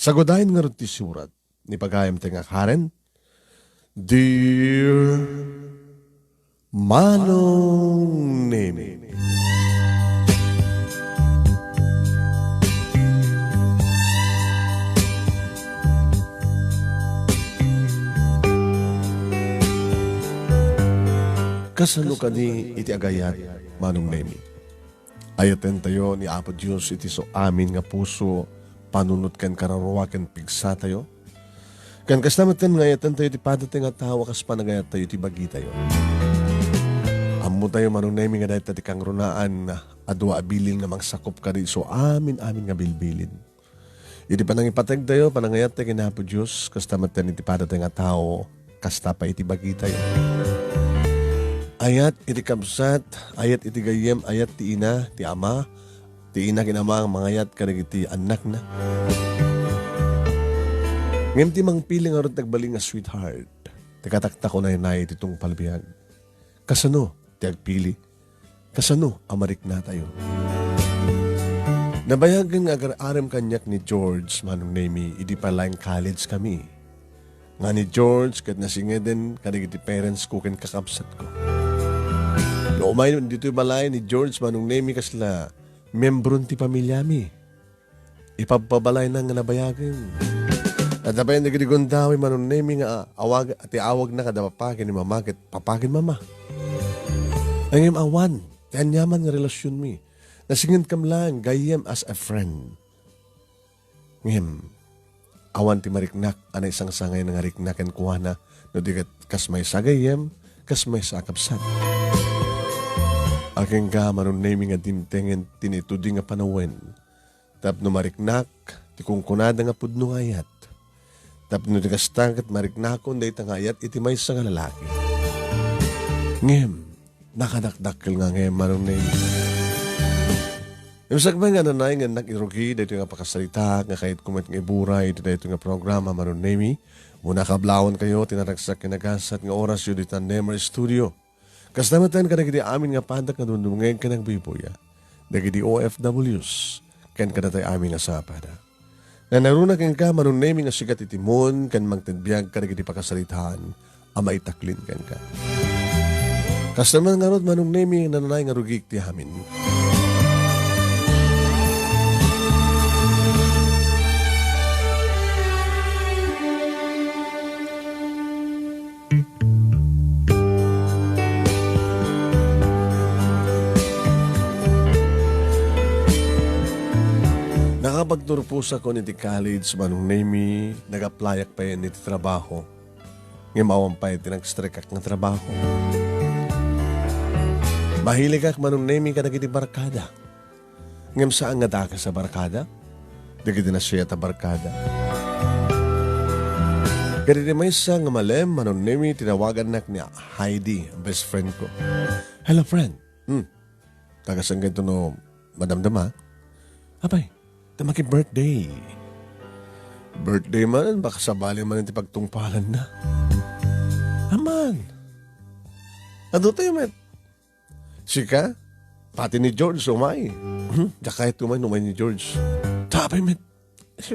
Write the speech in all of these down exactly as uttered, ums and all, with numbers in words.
Sagudayen ngarud ti surat. Ipagayam ti nga karen, Dear Manong Nemi. Kasano kadi iti agayat, Manong Nemi? Ayatentayo ni Apo Dios iti so amin nga puso, panunot ken kararua ken pigsatayo. Ken kasta metten nga ayatentayo ti padatay nga tao a kas panagayattayo iti bagitayo. Ammotayo, Manong Nemi, nga dayta ti kangrunaan a dua a bilin nga mangsakup kadi so amin-amin nga bilbilin. Iti panangipategtayo, panangayattayo ken Apo Dios, kasta metten iti padatay nga tao, kasta pay iti bagitayo. Ayat iti kabsat, ayat iti gayyem, ayat ti ina, ti ama, ti ina ken ama nga mangayat kadagiti annakna. Ngem ti mangpili ngarud ti agbalin nga sweetheart, ti kataktakunaynay iti tungpal biag. Kasano ti agpili? Kasano a mariknatayo? Nabayagen nga agar-arem kaniak ni George, Manong Nemi, idi pay laeng college kami. Nga ni George ket nasingeden kadagiti parents ko ken kakabsat ko. No umay ditoy balay ni George, Manong Nemi, kasla membron ti pamiliami. Ipabpabalayna nga nabayagen. Adda pay dagiti gundaway, Manong Nemi, nga awag, ti awagna kada papa ken ni mama ket papa ken mama. Ngem awan ti aniaman nga relasionmi. Nasingenkam laeng gayyem as a friend. Ngem awan ti mariknak a naisangsangayan nga rikna kenkuana, no di ket kas maysa a gayyem, kas maysa a kabsat. Akinka, Manong Nemi, nga dimtengen ti naitudi nga panawen. Tapno mariknak ti kunkunada nga pudno nga ayat. Tapno ti kasta ket mariknakon dayta nga ayat iti maysa nga lalaki. Ngem, nakadakdakkel nga ngem, Manong Nemi. Ngem sakbay nga nanay nga innak irugi daytoy nga pakasarita nga kayatko met nga iburay iti daytoy nga programa, Manong Nemi, muna kablawankayo ti naragsak ken nagasat nga orasyo dita Nemer Studio. Kasta metten kadagiti amin nga paddak nga dumdumngeg ken agbuybuya, dagiti O F Ws, ken kadatay amin nga sapada. Nanaruna kenka, Manong Nemi, nga sika ti timon ken mangted biag kadagiti pakasaritaan a maitaklin kenka. Kasta man ngarud, Manong Nemi, nananay nga rugik ti amin. Nakapagturposakon iti college, Manong Nemi, nag-applyak pay iti trabaho. Ngem awan pay ti nag-strike-ak nga trabaho. Mahiligak, Manong Nemi, kadagiti barkada. Ngem saan nga dakes a barkada? Dagiti nasayaat a barkada. Kadagiti maysa nga malem, Manong Nemi, tinawagannak ni Heidi, best friend ko. "Hello, friend." Hmm. Taga saan kayto no madamdama? Apay, ta maki-birthday. Birthday man, baka sabali man iti pagtungpalanna. Aman. Adu tayo met. Sika? Pati ni George, umay. Hmm? Diak kayat umay, umay ni George. Tapay met.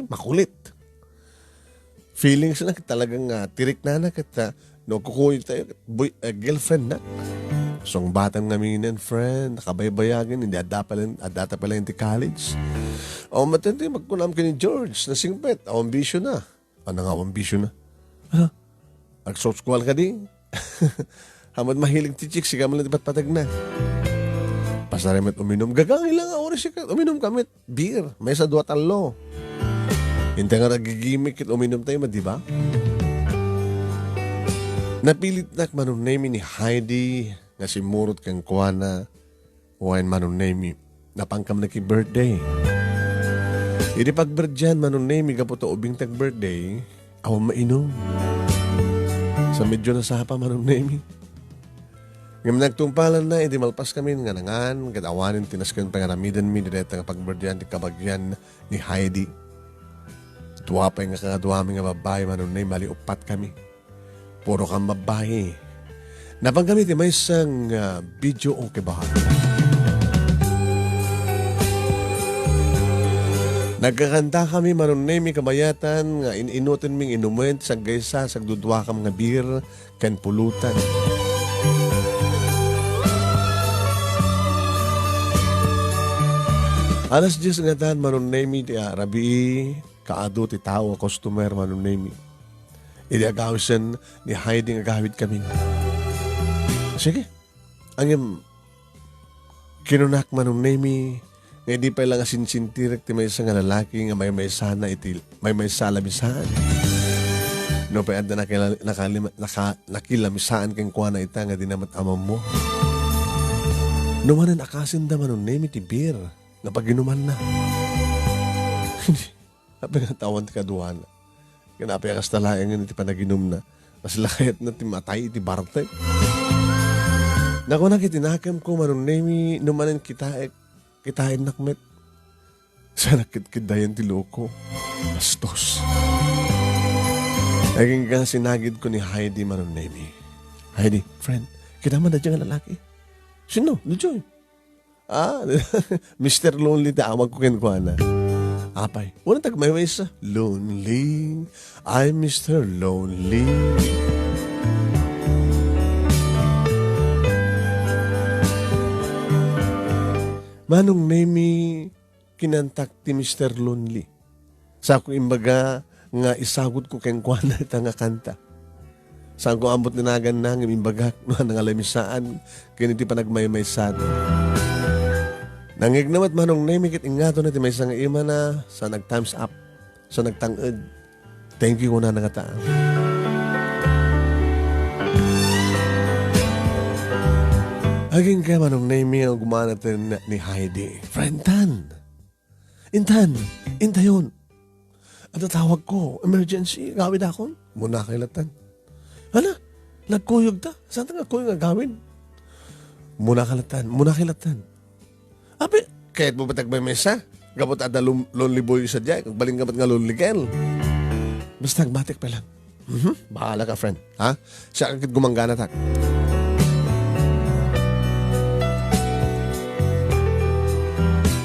Makulit. Feelings na talagang, ah, tirik na na kita. No, kukuyo tayo, boy, eh, girlfriend na. Sungbatan nga minen, friend, nakabaybayagen, hindi adda pala, adda ta pala yung college. O, matindi, magkunam ka ni George, nasingpet, awan bisyo na. Ano nga, awan bisyo na? Ha? Agsoskwal ka di? Amat mahilig ti chicks, ikaw mo lang ti patpatag na. Pasari met uminom. Gagang ilang oras ka, uminom ka met beer. Maysa dua tallo. Inta nga nagigimik ket uminom tayo, di ba? Napilitnak, Manong Nemi, ni Heidi nga simmurot kenkuana. Wen, Manong Nemi, napankam na ki birthday. Idi pagbirdian, Manong Nemi, gapu ta ubing ti agbirthday, awan mainom. Sa medyo nasapa, Manong Nemi. Ngem nagtungpalan na, idi malpas kami nga nangan, ket awanen ti nasken pangaramidanmi, di dayta nga pagbirdian ti kabagian ni Heidi. Dua pay nga kakaduami nga babbai, Manong Nemi, bali uppat kami. Puro kan babbai. Napan kami ti maysa nga video, okay ba? Nagkakantakami, Manong Nemi, kabayatan nga in-inutenming inumen ti saggaysa, sagduduakam nga beer ken pulutan. Alas dies ngatan, Manong Nemi, ti arabii, kaadu ti tao a customer, Manong Nemi. Idi agawisen ni Heidi nga agawidkami. Sige. Ngem, kinunak, Manong Nemi, nga idi pay la nga sinsintirek ti maysa nga lalaki nga maymaysana iti maymaysa a lamisaan. Nupay adda nakila-, nakalima-, naka-, nakilamisaan kenkuana ita nga dina met ammo. No manen akasenda, Manong Nemi, ti beer nga paginumanna. Apay nga tawan ti kaduana. Ken apay a kasta laengen iti panaginumna. Kasla kayatna ti matay iti bartek. Nakunak iti nakemko, Manong Nemi, no manen kitaek, kitaennak met. Sa nakitkidayan ti luko. Bastos. Agingga sinagidko ni Heidi, Manong Nemi. Heidi, friend, kita man da nga lalaki. Sino? Ni Joy. Ah, Mister Lonely ti awagko kenkuana. Apay, wala tagmaymaysa. Lonely, I'm Mister Lonely. Manong Nemi, kinantak ti Mister Lonely. Sako imbaga nga isagutko kenkuana ita nga kanta. Saanko ammo ti naganna ngem imbagak no ania nga lamisaan ken iti panagmaymaysa. Nangngegna met Manong Nemi ket ingngatonna ti maysa nga imana sa nag-thumbs up, sa nagtang-ed. Thank you, kunana ngata. Agingga, Manong Nemi, nga agumanaten ni Heidi. Friend tan! Intan, intayon. Adda tawagko, emergency, agawidakon. Munakay latan. Hala, nagkuyog ta. Saan ta nga kuyog nga agawid? Munakay latan, munakay latan. Abi, kayatmo ba ti agmaymaysa? Gapu ta adda lon-, lonely boy sadiay, agbalin ka met nga lonely girl. Basta agbatek pa lang. Mhm. Bahala ka, friend. Ha? Siak ket gumangganatak.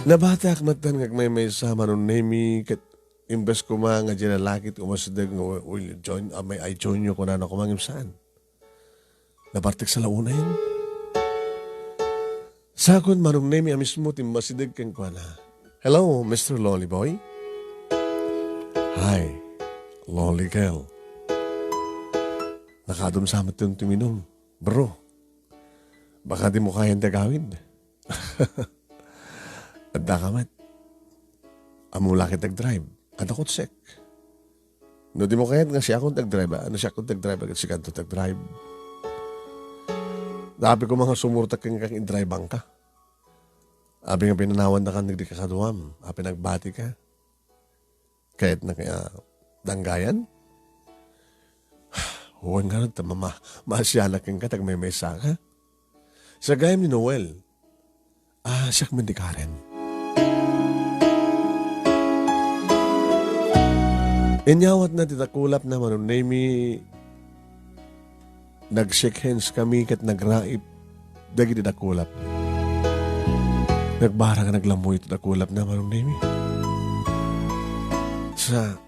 Nabatiak met nga agmaymaysa, Manong Nemi, ket imbes koma nga diay lalaki ti umasideg nga, "Will you join, ah, may I join you?" kunana koma ngem saan. Nabartek sa launen. Sakon, Manong Nemi a mismo ti immasideg kenkuana. "Hello, Mister Lonely Boy." "Hi, Lonely Girl." "Nakaadum sa met ti uminum, bro. Baka dimo kayan ti agawid." "Adda ka met. Ammom la ket ti agdrive. Adda kotsek. No dimo kayat nga siakon ti agdrive, ah, no siakon ti agdrive, ket sikanto ti agdrive." Apay koma nga sumurot kenka ket idriveanka. Apay nga pinanawandakan dagiti kakaduam, apay nagbatika. Kayatna nga danggayan? Wen ngarud ta mama-, maasianak kenka ta agmaymaysaka. Sa gayam ni Noel, ah, siak met ni Karen. Inyawatna ti dakulapna, Manong Nemi, nag-shake hands kami ket nagraip dagiti dakulap. Nagbara nga naglammoy ti dakulapna, Manong Nemi. Sa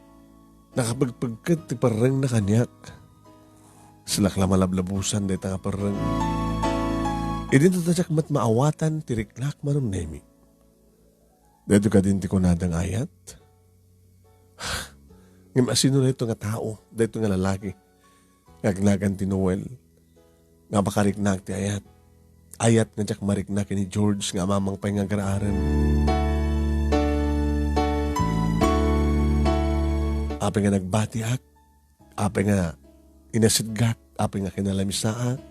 nakapegpegket ti perrengna kaniak. Silak la malablabusan dayta nga perreng. Idinto ta diak met maawatan ti riknak, Manong Nemi. Daytoy kadin ti kunada nga ayat? Ngem asino daytoy nga tao, daytoy nga lalaki nga agnagan ti Noel, nga makariknak ti ayat? Ayat nga diak marikna ken ni George nga amamang pay nga agar-arem. Apay nga nagbatiak, apay nga inasidgak, apay nga kinalamisaak.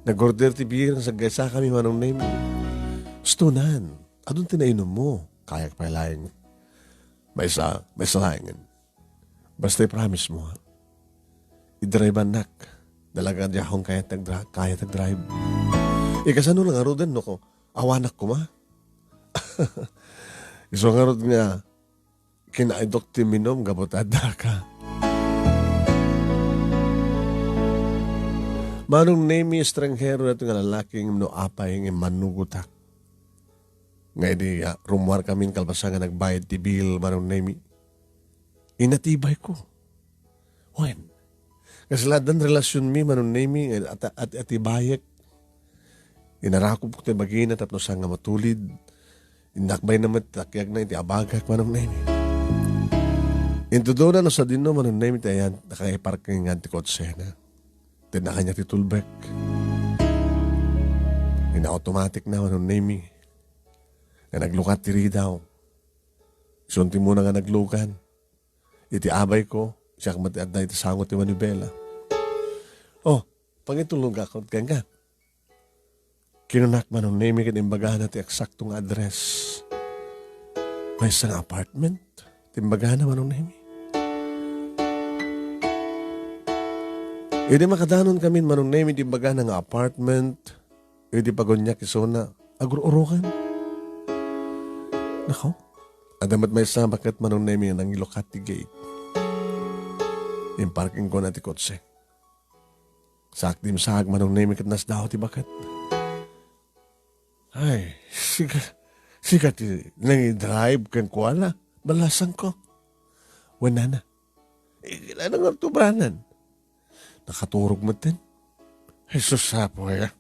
Nag-order ti beer nga saggaysa kami, Manong Nemi. Stonan, adun ti nainummo. Kayak pay laeng. Maysa, maysa laengen. Basta i-promise mo, ha? Idriveannak. Talaga, di akong kaya tagdra-, kaya tagdrive. Ikasano lang ngaruden, no, ko? Awanak koma. Isu ngarud nga, kinaidok ti minum gapu ta addaka. Manong Nemi, estranghero daytoy nga lalaki, ngem no apay nga immanugotak. Nga idi, ah, rummuar kamin kalpasan nga nagbayad ti bill, Manong Nemi, inatibayko. Wen, kasla addan relasionmi, Manong Nemi, nga at-, at-, atibayek. Inarakupko ti bagina tapno saan nga matulid. Inakbayna met ti takiagna iti abagak, Manong Nemi. Intudona no sadino, Manong Nemi, ti ayan, nakaiparking nga ti kotsena. Tedna kaniak ti tulbek. Ina-automatic na, Manong Nemi. Nga naglukat ti ridaw. Isu ti umuna nga naglugan. Iti abayko, siak met ti adda iti sango ti manibela. Oh, pangitulogak kenka. Kinunak, Manong Nemi, ket imbagana ti eksakto nga address. Maysa nga apartment, ti imbagana, Manong Nemi. Idi makadanon kamin, Manong Nemi, ti imbagana nga apartment, idi paguniak isuna, agur-urukan. Nako, adda met maysa baket, Manong Nemi, nga nangilukat ti gate. Imparkingkona ti kotse. Saak dimsaag, Manong Nemi, ket nasdaaw ti baket. Ay, sika, sika ti nangi-drive kenkuana, balasangko. Wen, nana. Eh, kailangan nga tubranan. Nakaturog metten. Jesus, apo, ya.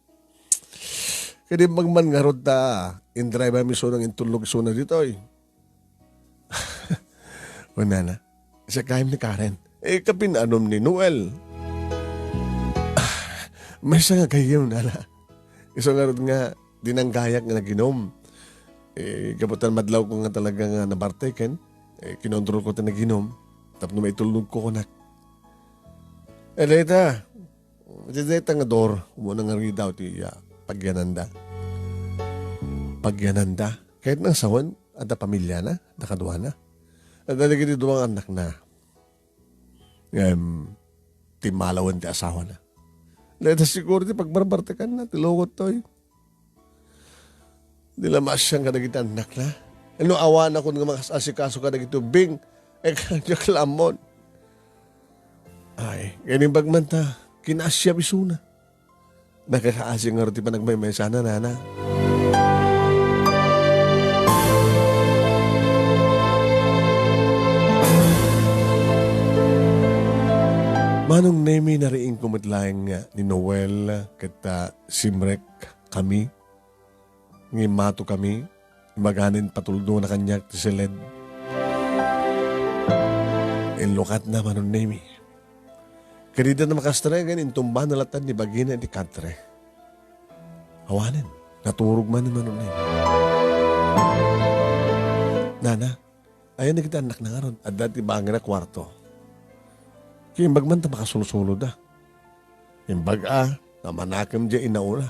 Kadi magman ngarud ta, in-drive-am isuna nga intulnog isuna ditoy. Wen, nana, siak gayam ni Karen. Eh, kapin-anom ni Noel. Maysa nga gayyem, nana. Isu ngarud nga, dinanggayak nga naginom. Eh, gapu ta madlawko nga talaga nga nabartek, ken, eh, kinontrolko ti naginom. Tapno maitulnogko kunak. Eh, dayta. Dayta nga door, umuna nga ridaw ti, ah, pagyananda. Pagyananda. Ket nang sawen, adda pamilyana, adda kaduana. Adda dagiti dua nga annakna. Ngem, timmalawen ti asawana. Dayta siguro ti pagbarbartekanna, ti lukot toy. Di la maasian kadagiti annakna. No awanakon nga makasasikaso kadagiti ubbing, eh, kadiak la ammon. Ay, kanimbag man ta, kinasiam isuna. Nakakaasi ngarud ti panagmaymaysana, nana. Manong Nemi, nariingko met laeng ni Noel ket, ah, simrek kami. Ngimmato kami, imbaganen patuldona kaniak ti siled. Inlukatna, Manong Nemi. Ket idi makastrengen, intumbana latta ni bagina iti katre. Awanen, naturog man ni Manong Nemi. Nana, ayan dagiti annakna ngarud, adda ti bangir a kuarto. Kimbag man ta makasulsuloda. Imbag a, namanakem diay inauna.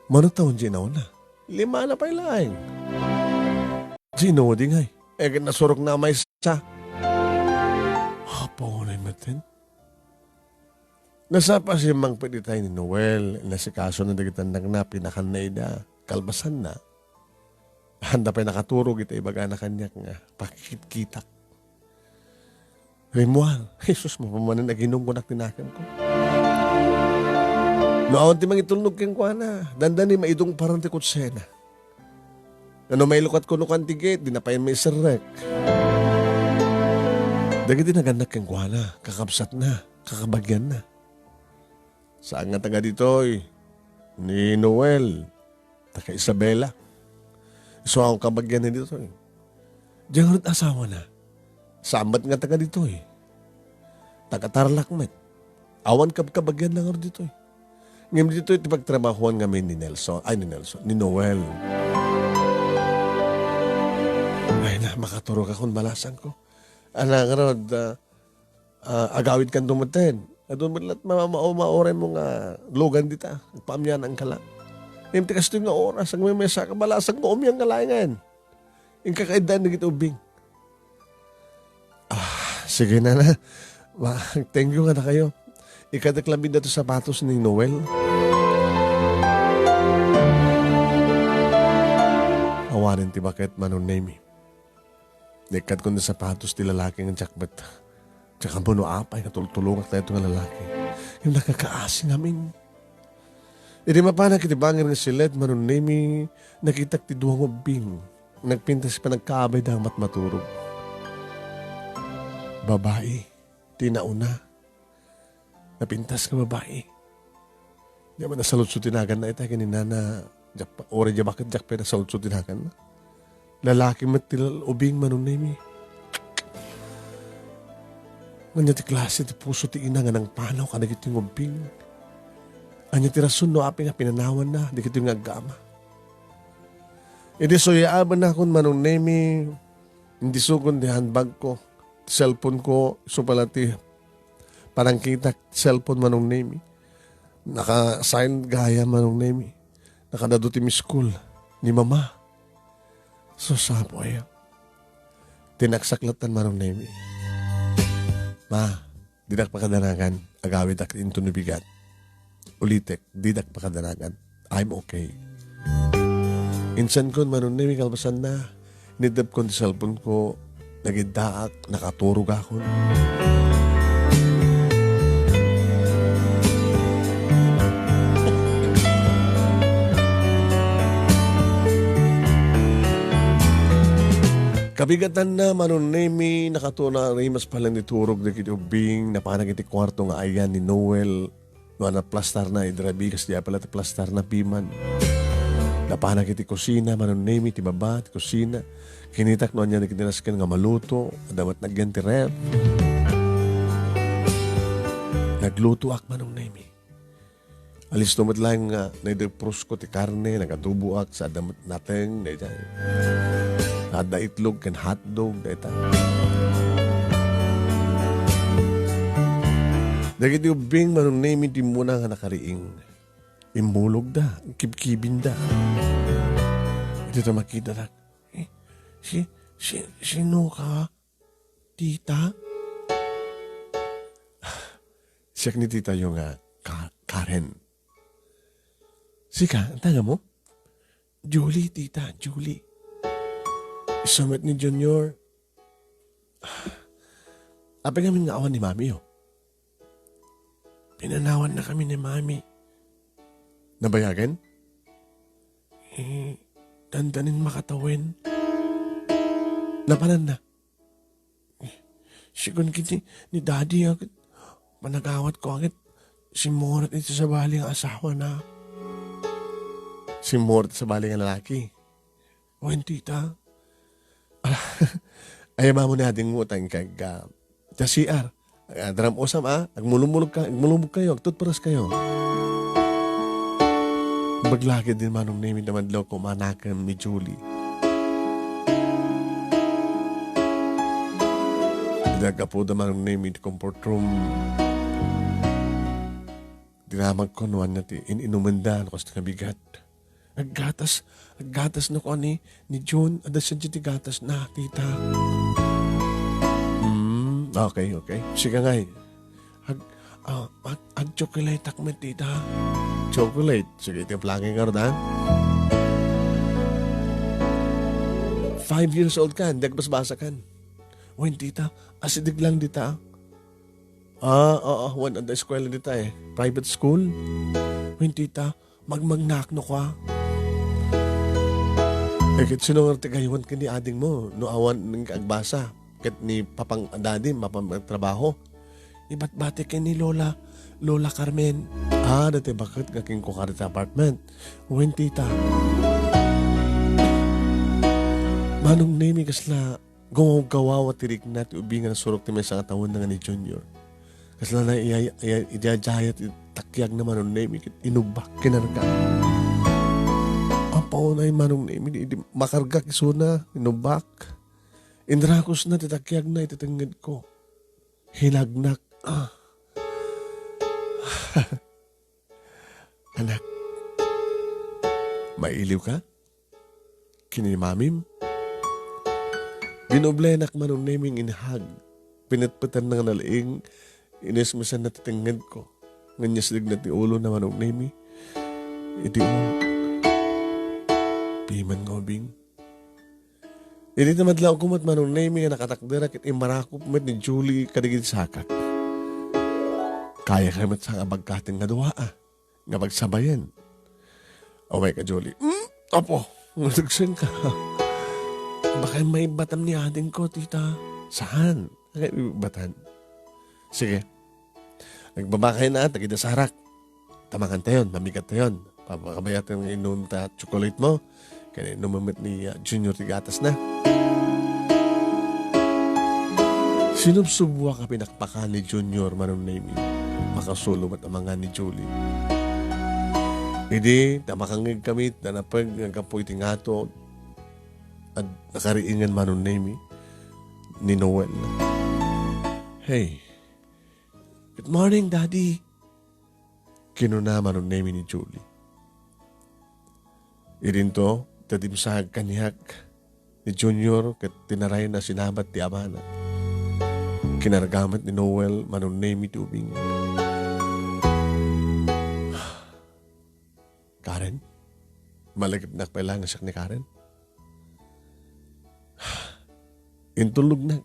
Mano taon diay inauna? Limana pay laeng. Diay inaudi ngay. Eh, ket nasurokna a maysa. Apo, unay metten. Nasapa a simmangpet itay ni Noel, inasikasona dagiti annakna, pinakanna ida. Kalpasanna, haanda pay nakaturog iti ibagana kaniak nga pakikitkitak. Rimmuar, Jesus, mapanen aginum kunak ti nakemko. No awan ti mangitulnog kenkuana, dandani maidungparan ti kotsena. Ngano mailukat kuno kan ti gate, dina pay maiserrek. Dagiti nagannak kenkuana, kakabsatna, kakabagianna. Saan nga taga ditoy ni Noel, taga Isabela. Isu a kabagianna ditoy. Diay ngarud asawana. Saan met nga taga ditoy. Taga Tarlac met. Awan kabkabagianna ngarud ditoy. Ngem ditoy ti pagtrabahoan ngamin ni Nelson, ay, ni Nelson, ni Noel. Ay na, makaturogakon balasangko. Ana ngarud, ah, ah, agawidkanto metten. Adu met la't ma-, ma-, mauraymo nga lugan dita. Agpaamyananka la. Ngem ti kastoy nga oras, agmaymaysa ka, balasang nga umiang nga laengen. Inka kaiddaan dagiti ubbing. Ah, sige, nana. Ma-, thank you nga dakayo. Ikadek lamin dato sapatos ni Noel. Awanen ti baket, Manong Nemi. Naikkadkon ti sapatos ti lalaki nga diak met. Diak ammo no apay nga tultulongak daytoy nga lalaki. Ngem nakakaasi ngamin. Idi mapanak iti bangir nga siled, Manong Nemi, nakitak ti dua nga ubbing. Nagpintas ti panagkaabayda a matmaturog. Babai ti nauna. Napintas nga babai. Diak met nasaludso ti naganna ita ken ni nana, diak pa, uray diak baket, diak pay nasaludso ti naganna. Lalaki met ti lal-, ubing, Manong Nemi. Ania ti klase ti puso ti ina nga nangpanaw kadagiti nga ubbing? Ania ti rason no apay nga pinanawanna dagitoy nga agama? Idi suyaabennakon, Manong Nemi, indisukon ti handbag ko, ti cellphone ko, isu pala ti panangkitak ti cellphone, Manong Nemi. Naka-silent gayam, Manong Nemi. Nakadadu ti miss call ni Mama. Sus, Apo, aya. Tinaksak latta, Manong Nemi. Ma, dinak pakadanagan. Agawidak inton bigat. Ulitek, didak pakadanagan. I'm okay. Insankon, Manong Nemi, kalpasanna, nitepkon ti cellphone ko, nagiddaak, nakaturogakon. Kabigatanna, Manong Nemi, nakatuna rimas palen ti turog dagiti ubbing, napanak iti kuarto nga ayan ni Noel, no, naplastarna idi rabii, kas diay pala ti plastarna piman. Napanak iti kusina, Manong Nemi, ti baba, ti kusina. Kinitak no ania dagiti nasken nga maluto, adda met nagyan ti ref. Naglutoak, Manong Nemi. Alisto met laeng nga naidagprusko ti karne, nagaduboak, sa adda met nateng, daydiay. Adda itlog ken hotdog, dayta. Dagiti ubbing, Manong Nemi, ti immuna nga nakariing. Immulogda, kibkibinda. Dita makitadak. Eh, si, si, sino ka? Tita? Siak ni titayo nga Ka-, Karen. Sika, anta ngamin? Julie, tita, Julie. Isu met ni Junior. Apay ngamin nga awan ni mami, oh? Pinanawannakami ni mami. Nabayagen? Eh, dandanin makatawen. Napananna? Sigun ket ni daddy, ah, ket panagawatko, ah, ket simmuret iti sabali nga asawana. Simmuret iti sabali nga lalaki? Wen, tita. Ala, ayabamo ni adingmo ta inkag, ah, ta C R. Ah, daram usam, ah. Agmulumulog ka, agmulumog kayo, agtutparas kayo. Baglagi din, Manong Nemi, ti madlaw ko, manakem ni Julie. Iti aggapuda, Manong Nemi, ti comfort room. Dinamagko no ania ti in-inumenda, no kasta nga bigat. Aggatas, aggatas no kuan ni, ni Jun, adda sadiay ti gatasna, tita. Hmm, okay, okay. Sika ngay. Ag-, ah, ag-, ag-chocolateak met, tita. Chocolate? Sige, iti plangin ka, ha? Five years old ka, hindi ka basbasakan. Wen, tita, asideg lang dita. Ah, oo, wen, adda eskwela dita eh. Private school. Wen, tita, magmagnaak no kua. Eh, ket sino nga ti kaywan ken ni adingmo no awan nga agbasa? Ket ni papang daddy, mapang trabaho. Ibatbati ken ni Lola, Lola Carmen. Ah, dati baket nga kinkukarita apartment. Wen, tita. Manong Nemi, kasla gumawgawaw ti rikna ti ubing nga nasurok ti maysa nga tawenna nga ni Junior. Kasla na iya, iya, iya, iti takiagna, Manong Nemi, ket inubbak, kinarga. Apo, nay, Manong Nemi, di, di, makargak isuna, inubbak. Inrakusna ti takiagna iti tengngedko. Hinagnak. Ah. Anak, mailiw ka? Ken ni mamim? Binublenak, Manong Nemi, nga inhag. Pinetpetanna nga nalaing, inismisanna ti tengngedko. Ngem nasidegna ti ulona, Manong Nemi. Iti ulo. Piman nga ubing. Idi ti madlawko met, Manong Nemi, nga nakatakderak ket immarakop met ni Julie kadagiti sakak. Kayaka met sa nga bagkaten nga dua, a, nga pagsabayan. Oh my God, Julie. Hmm? Apo, nagsenka. Baka maibatam ni adingko, tita. Saan? Ay, ibatan. Sige. Nagbabakay na, tagida sarak. Tamangan tayon, mamigat tayon. Papakabayatan nga inumta chocolate mo. Kaya inumam met ni, ah, Junior ti gatas na. Sinubsubuak a pinakpakan ni Junior Manong Nemi. Makasulo met amangan ni Julie. Idi, ta makangngeg kami, ta napeg nga gapu iti ngato, at nakariingan Manong Nemi ni Noel. "Hey, good morning, Daddy," kinuna Manong Nemi ni Julie. Idinto, tadimsag kaniak ni Junior ket tinarayna sinabat ti amana. Kinarga met ni Noel Manong Nemi ti ubing. "Karen, malagipnak pay laeng nga siak ni Karen." Intulognak.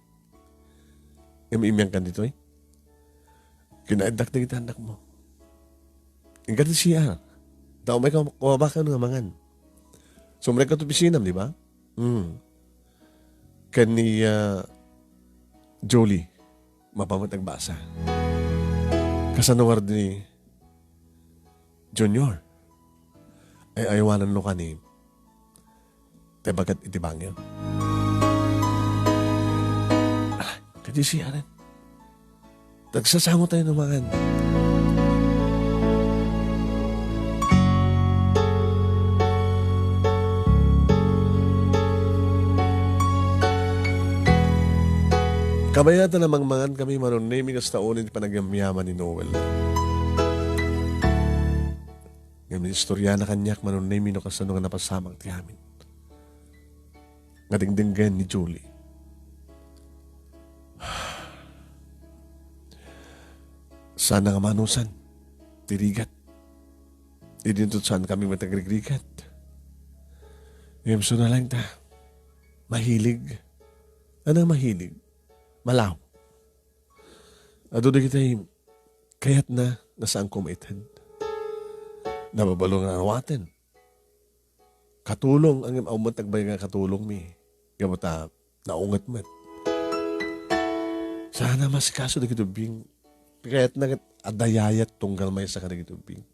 Im-imiangkan ditoy. Kinaeddak dagiti annakmo. Inka ti C R. Ta umayka, kumabakan nga mangan. Sumrekka to opisinam, di ba? Hmm. Ken ni, ah, Jolie, mapamat agbasa. Kasano wardi ni Junior? Ay, aywananno kani. Tay bagat iti bangir. Ala, kadi si Aren. Tagsasango tayo no mangan. Kabayatan a mangmangan kami, Manong Nemi, kasta unay ti panagyamyaman ni Noel. Ngem istorya na kaniak, Manong Nemi, no kasano nga napasamak ti amin. Nga dingdinggen ni Julie. Saan nga manusan ti rigat. Idinto saan kami met agrigrigat. Ngem suna laeng ta. Mahilig. Ano mahilig? Malaw. Adu dagiti kayatna nga saanko maited. Nababalo nga awaten. Katulong, ngem awan met agbayag nga katulongmi. Gapu ta naunget met. Saan a maasikaso dagiti ubbing. Kayatna ket adda yayat tunggal maysa kadagiti ubbing.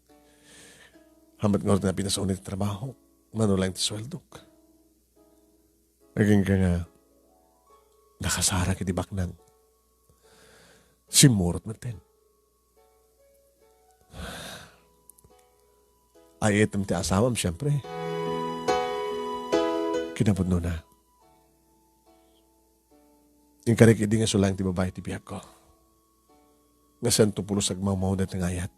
Hamat ngarud nga pinasaon ti trabaho, mano laeng ti sueldok. Agingga nga nakasarak iti baknang. Simmurot metten. Ay, item ti asawam, siempre. Kinapudnona. Inkarik idi nga sulaeng ti babai ti biagko. Nga santo pulos agmawmawda ti ngayat.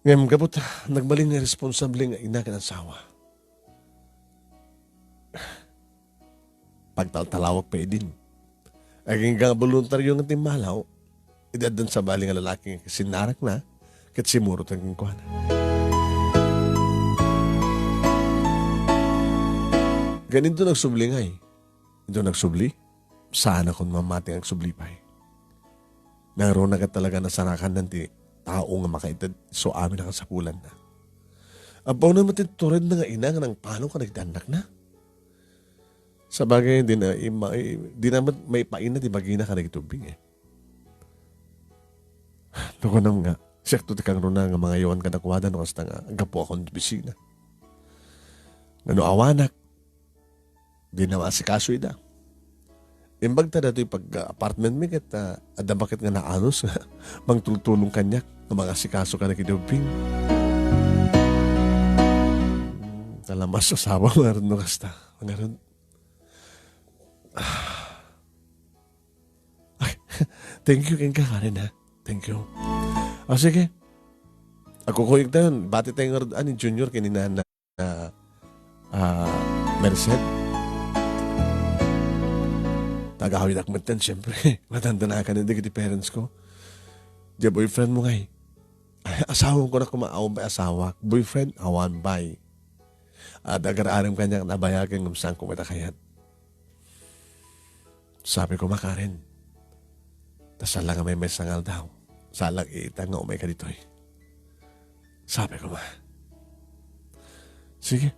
Ngem gapu ta nagbalin nga responsable nga ina ken asawa. Pagtaltalawak pay idin. Agingga nga boluntario nga timmalaw, idi addan sabali nga lalaki nga sinnarakna, ket simmurot kenkuana. Ngem inton nagsubli ngay, inton nagsubli, saanakon mamati nga agsubli pay. Nangruna ket talaga nasarakanna ti tao nga makaited isu amin a kasapulanna. Ampaw na met ti turedna nga ina nga nangpanaw kadagiti annakna. Sabagay, di na ima-, di na met maipaina ti bagina kadagiti ubbing, eh. No kunam nga, siakto ti kangruna nga mangayowan kadakuada no kasta nga gapuakon ti opisina. Nga no awanak, di na maasikaso ida. Imbag ta datoy pag-apartment mi ket, ah, adda baket nga naanos nga mangtultulong kaniak nga mangasikaso kadagiti ubbing. Hmm, talamas asawa ngarud no kasta. Ngarud. Ay, thank you kenka, Karen, ha? Thank you. Ah, sige. Agkukuyogtayon. Bati tayo ngarud, ah, ni Junior ken ni Nana. Ah, ah, Merced. Tagawidak metten, siyempre. Matandanakan dagiti parents ko. Diay boyfriend mo ngay. Ay, asawam ko na kuma, awan bay asawak. Boyfriend, awan bay. At agar-aram kaniak nabayagen ngem saanko met a kayat. Sabi ko, "Ma, Karen, ta saan la nga maymaysa nga aldaw, saan la nga iita nga umayka ditoy." Sabi ko, "Ma, Sige.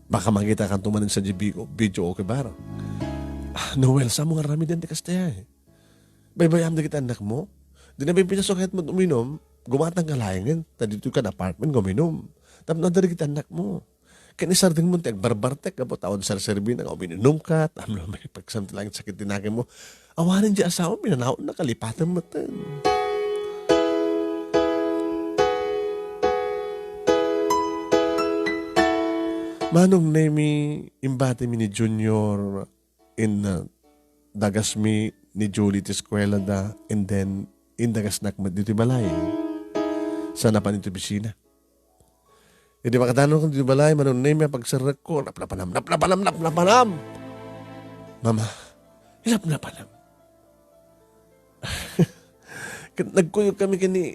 Baka makitakanto manen sa video, video, okay ba? Ah, Noel, saan mo nga aramiden ti kasta, eh? Baybay-am dagiti annakmo. Di na pipinaso kayatmo uminum, gumatang ka laengen, ta ditoy kan apartment nga uminum. Tapno adda dagiti annakmo. Ken isardengmo ti agbarbartek, gapu ta awan serserbi na nga uminumka, tapno may pagsamti langit sakit ti nakemmo. Awanen di asawa, pinanaon na, kalipaten metten. Manong Nemi, imbatimi ni Junior, in, uh, dagasmi ni Julie ti eskuela da, and then indagasnak met ditoy balay. Sa napan iti opisina. Idi makadanonko ditoy balay, Manong Nemi, pagserrekko, naplapanam, naplapanam, naplapanam! Mama, naplapanam. Ket nagkuyog kami ken ni,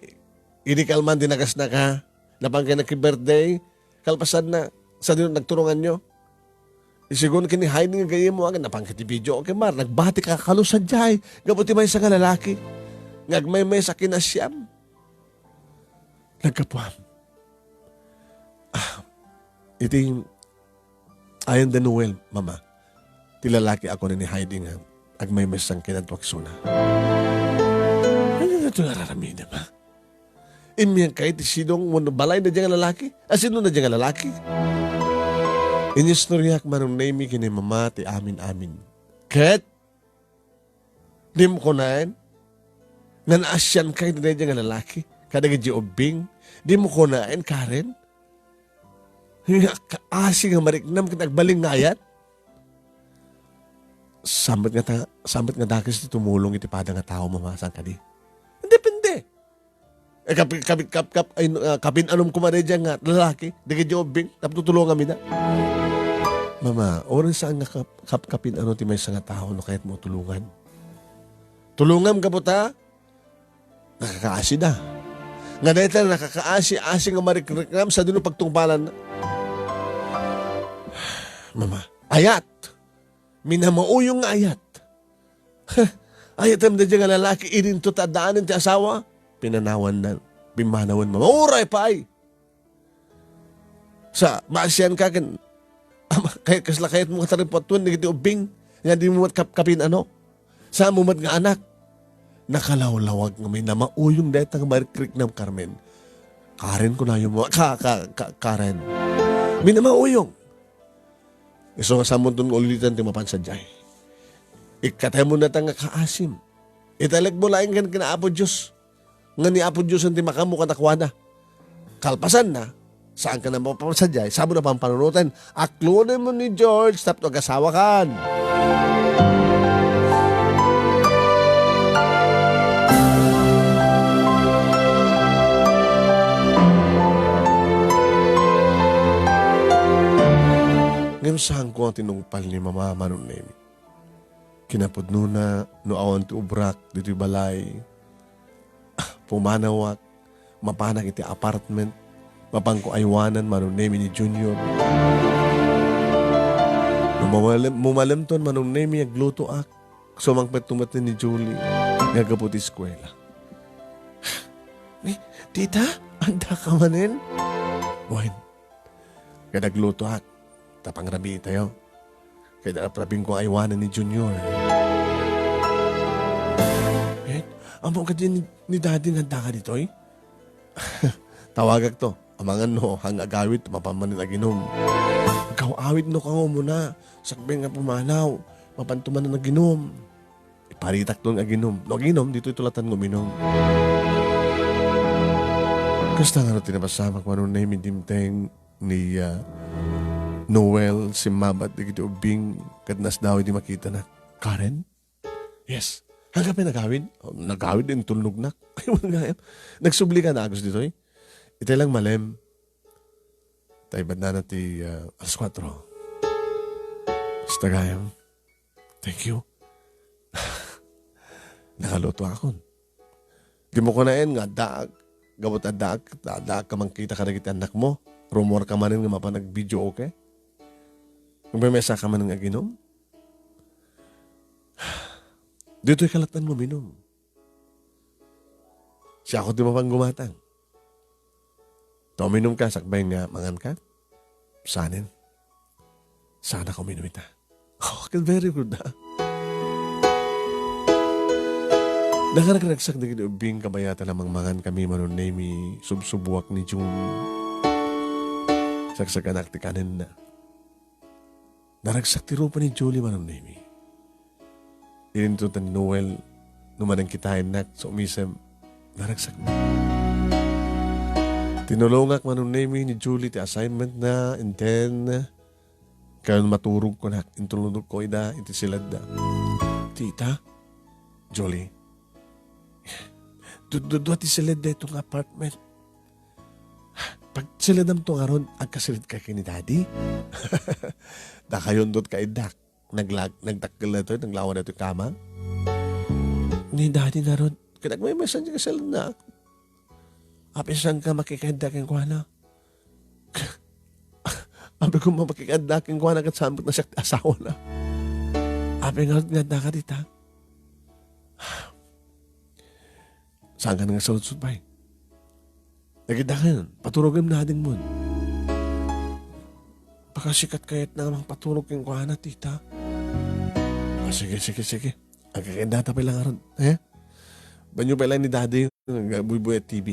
idi kalman ti nagasnak, ha? Napan kay nagki-birthday, kalpasanna, sadino nagturonganyo? Isigun ken ni Heidi nga gayyem mo, akin napan ket ti video, okay, Mar, nagbati ka kalusa jay, gapu ti maysa nga lalaki, nga agmaymaysa ken ni Siam. Naggapuam. Ah, iti ayan da Noel, Mama. Ti lalaki a kuna ni Heidi nga agmaymaysa ken ni Tuaksona. Ania daytoy nga ar-aramidem, ha? Immian kay ti sidong wenno balay daydiay nga lalaki? A, sino daydiay nga lalaki? Inistoryak, Manong Nemi, ken ni Mama ti amin-amin. Ket dimo kunaen nga naasianka daydiay nga lalaki kadagiti ubbing? Dimo kunaen, Karen, nga kaasi nga mariknam ket agbalin nga ayat? Saan met nga ta-, saan met nga dakes ti tumulong iti pada nga tao, Mama, saan kadi? Depende. Eh, kapi-, kapi-, kap-, kap-, ay, no, ah, kapin-anom koma daydiay nga lalaki, dagiti ubbing, tapno tulonganmi da. Mama, uray saan nga kap-, kap-, kapin-ano ti maysa nga tao no kayatmo tulongan? Tulongam gapu ta nakakaasi da. Nga dayta nakakaasi-asi nga marikriknam sadino pagtungpalan. Mama, ayat! Minamauyong nga ayat. Ayatem daydiay nga lalaki, idinto ta addaanen ti asawa. Pinanawanna, pimmanawen, Mama. Uray pay! Sa, maasianka ken, ama, kay, kasla kayatmo nga taripatuen dagiti ubbing, nga dimo met kap-, kapin-ano? Saanmo met nga anak? Nakalawlawag nga minamauyong dayta nga marikriknam, Carmen. Karen, kunayo mo, ka, ka, ka, Karen. Minamauyong. Isu nga samonton nga ulitan ti mapan sadiay. Ikkataymo nata nga kaasim. Italekmo laeng ken, ken Apo Dios. Nga ni Apo Dios ti makaammo kadakuada. Kalpasanna, saanka a mapapansadiay, saan mo a pampanunoten. Aklonen mo ni George tapno agasawakan. Ngem saanko a tinungpal ni Mama, Manong Nemi. Kinapudnona, no awan ti ubrak ditoy balay, pumanawak, mapanak iti apartment, mapanko aywanan, Manong Nemi, ni Junior. No mumalem-, mumalemton, Manong Nemi, aglutoak, sumangpetto met ni Julie, nga gapu ti eskuela. Eh, tita, addaka manen? Wen, ket aglutoak, ta pangrabii tayo. Ket raprapingko aywanan ni Junior. Eh, ammom kadi ni, ni Daddy nga addaka ditoy? Tawagakto. Amangan no, han agawid, mapan manen aginum. Agkaw-awid no kango muna, sakbay nga pumanaw, mapanto manen aginum. Iparitakto nga aginum. No aginum, ditoy tulatan nga uminum. Kasta nga no ti napasamak, Manong Nemi, dimteng ni, ah, Noel, simmabat dagiti ubbing, ket nasdaaw idi makitana. Karen? Yes. Hangga pay nagawid? Oh, nagawid, intulnognak. Ay, wala nga, eh. Nagsubli ka na, Agus, ditoy? Itay lang malem. Tay, bad na ti, ah, alas kuatro. Basta gayam. Thank you. Nakaluto akon. Di mo kunaen nga addaak, gapu ta addaak, addaak ka mangkita kadagiti annakmo. Rumor ka manen nga mapan ag-video, okay? Agmaymaysa ka manen nga aginum. Ditoy kalattan mo minum. Siak ti mapan gumatang. Ta uminum ka, sakbay nga mangan ka. Sanen? Saanak uminum ita. Oh, very good, ha? Nakaragsak dagiti ubbing kabayatan a mangmangan kami, Manong Nemi, subsubuak ni June. Saksakanak ti kanenna. Naragsak ti rupa ni Julie, Manong Nemi. Ininton ni Noel, no manang kitaennak sa umisem, naragsak na. Tinulongak, Manong Nemi, ni Julie ti assignment na, and then, kayon maturog ko na, intulonok ko ida iti siledda. Tita, Julie, du-, du-, dua ti siledda ito nga apartment. Pagsiledamto ngarud, agkasiled ka ken ni Daddy? Dakayon dut kaiddak. Naglag-, nagdakkel daytoy, naglawa daytoy kama. Ni Daddy ngarud, ket agmaymaysan ti kasalanna. Apay, saan ka makikaidda kenkuana? Apay, kung makikaidda kenkuana, ket saan met nasiak ti asawana? Apay, ngarud nga adda ka dita? Saan ka nga saludsod pay? Dagita ken, paturogem nadingmon. Pakasikat kayat na nga mangpaturog kenkuana, tita. Ah, sige, sige, sige. Agkakaindata pay lang ngarud, eh? Banyo pay lang ni Daddy, nagbuybuy a T V.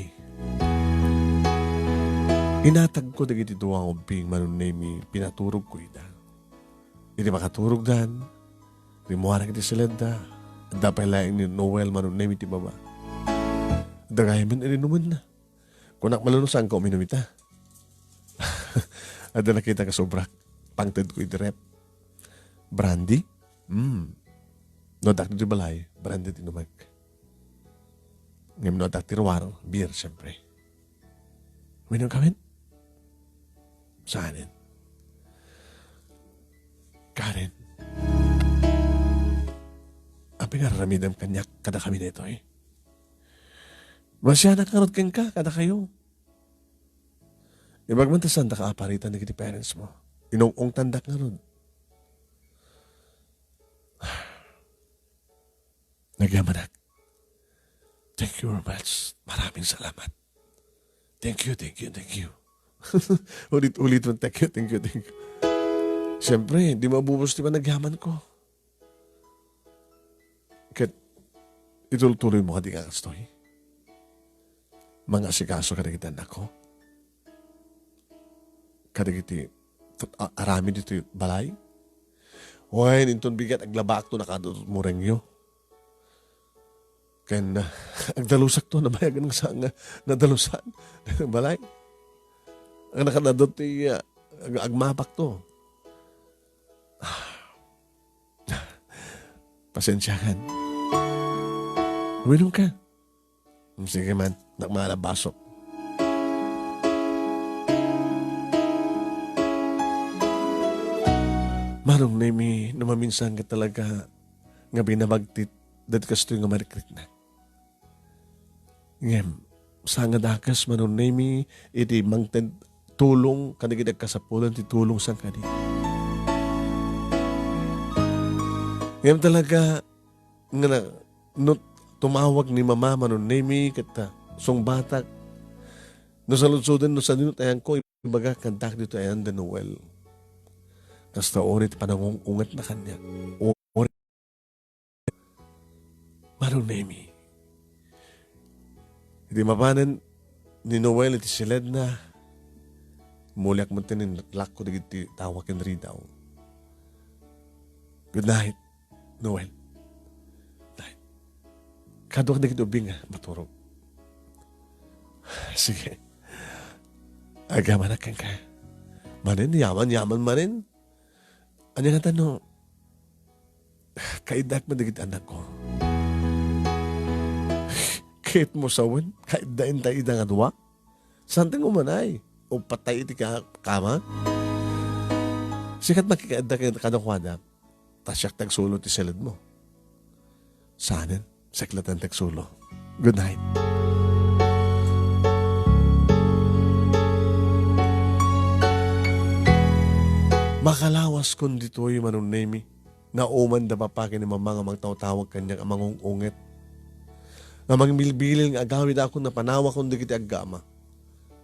Inatag ko dagiti dua nga ubbing, Manong Nemi, pinaturog ko ida. Iti makaturogdan, rimmuanak iti siledda, adda pay laeng ni Noel, Manong Nemi, iti baba. Adda gayam ininumenna. Kunak, "Mano, saan ka uminum ita?" Adda nakita nga sobrak. Pangted ko iti ref. Brandy? Hmm. No addak ditoy balay, brandy ti inumek. Ngem no addak ti ruar, beer, siyempre. Uminum ka met? Saanen. Karen. Apay nga ar-aramidem kaniak kadakami daytoy? Masianak ngarud kenka, kadakayo. Ibagam ta saandaka aparitan dagiti parents mo. Inung-ungtandak ngarud. Nagyamanak. Thank you very much. Maraming salamat. Thank you, thank you, thank you. Ulit-ulit mo, "Thank you, thank you, thank you." Siyempre, di mabubos ti panagyaman ko. Ket itultuloy mo kadi nga kastoy? Mangasikaso kadagiti annakko? Kadagiti tut-, a-, aramid ditoy balay? Wen, inton bigat, aglabaakto nakadutmo rengyo. Ken, ah, agdalusakto, nabayagan nga sa-, nga nadalusan. Balay. Ang nakadadot ti, ah, ag-, agmapakto. Pasensiakan. Uminum ka. Hmm, sige man, nakmalabasok. Manong Nemi, no maminsan ka talaga nga binabagtit dati kastoy nga marikrik na. Ngem, saan nga dakes, Manong Nemi, iti mangted tulong kadagiti agkasapulan ti tulong sangkadi. Ngem talaga, nga na, no tumawag ni Mama, Manong Nemi, ket, ah, sungbatak, no saludsoden, no sadino ti ayanko, ibaga, kantak dito ayan da Noel. Kasta uri ti panangung-unget na kaniak. Uri Manong Nemi. Iti mapanen ni Noel iti siledna, muliak met ti ninlakko dagiti tawa ken ridaw. "Good night, Noel." "Night." Kaduak dagiti ubbing nga maturog. Sige. Agyamanak kenka. Manen, yaman, yaman manen. Ania ngata no kaiddak met dagiti annakko? Ket mo sawen, kaidda intay ida nga dua? Saan ti umanay? O patay iti ka-, kama? Sikat makikaidda ken kadakuada, ta siak ti agsulo ti siledmo. Saanen? Siak latta ti agsulo. Good night. Makalawaskon ditoy, Manong Nemi, nga umanda papa ken ni mama nga mangtawtawag kaniak a mangung-unget, nga mangbilbilin nga agawidakon a panawakon dagiti aggama.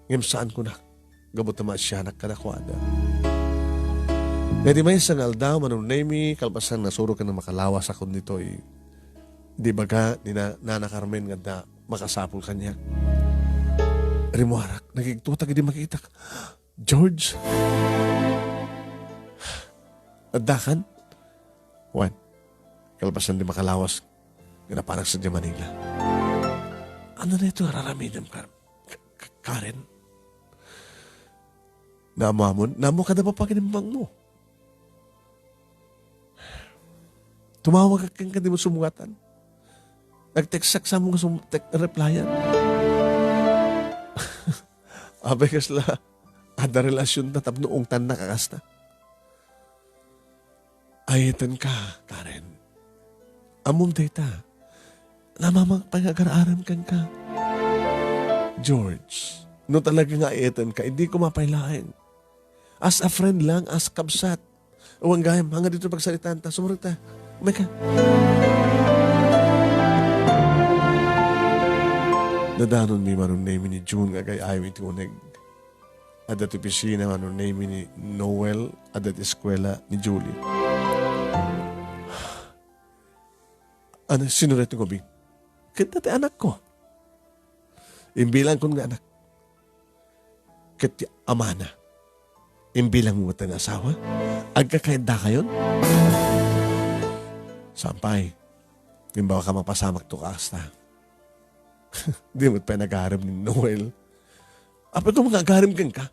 Ngem saan kunak, gapu ta maasianak kadakuada. Daydi maysa nga aldaw, Manong Nemy, kalpasan nga surok ken makalawas akon ditoy, di baga ni na-, Nana Carmen nga adda makasapul kaniak. Rimmuarak, nagigtutak idi makitak. George? Addakan? Wen, kalpasan di makalawas, nga napanak sadiay Manila. Ania daytoy nga ar-aramidem, Car-, K-, Karen? Naammoamon, naammo kada papakinibangmo. Tumawagak kenka, dimo sumungatan. Nag-textak, saanmo nga sum-, tek-, replyan. Apay kasla adda relasionta tapno ungtannak a kasta? Ay-etenka, Karen. Ammom dayta. Namamangpay nga agar-arem kenka. George, no talaga nga ay-etenka, idi ko mapay laeng. As a friend lang, as kabsat. Awan gayam, hangga ditoy pagsaritaan ta. Sumurot ta. Umayka. Nadanonmi, Manong Nemy, ni June nga agay-ayam iti uneg. Adda ti opisina, Manong Nemy, ni Noel, adda ti eskuela ni Julie. Ania, sino daytoy nga ubing? Ket dayta ti anakko. Imbilangkon nga anak. Ket ti amana. Imbilangmo met nga asawa? Agkakayaddakayon? Saan pay. Ngem baka mapasamakto kasta. Di met pay nagarem ni Noel. Apay koma nga agarem kenka?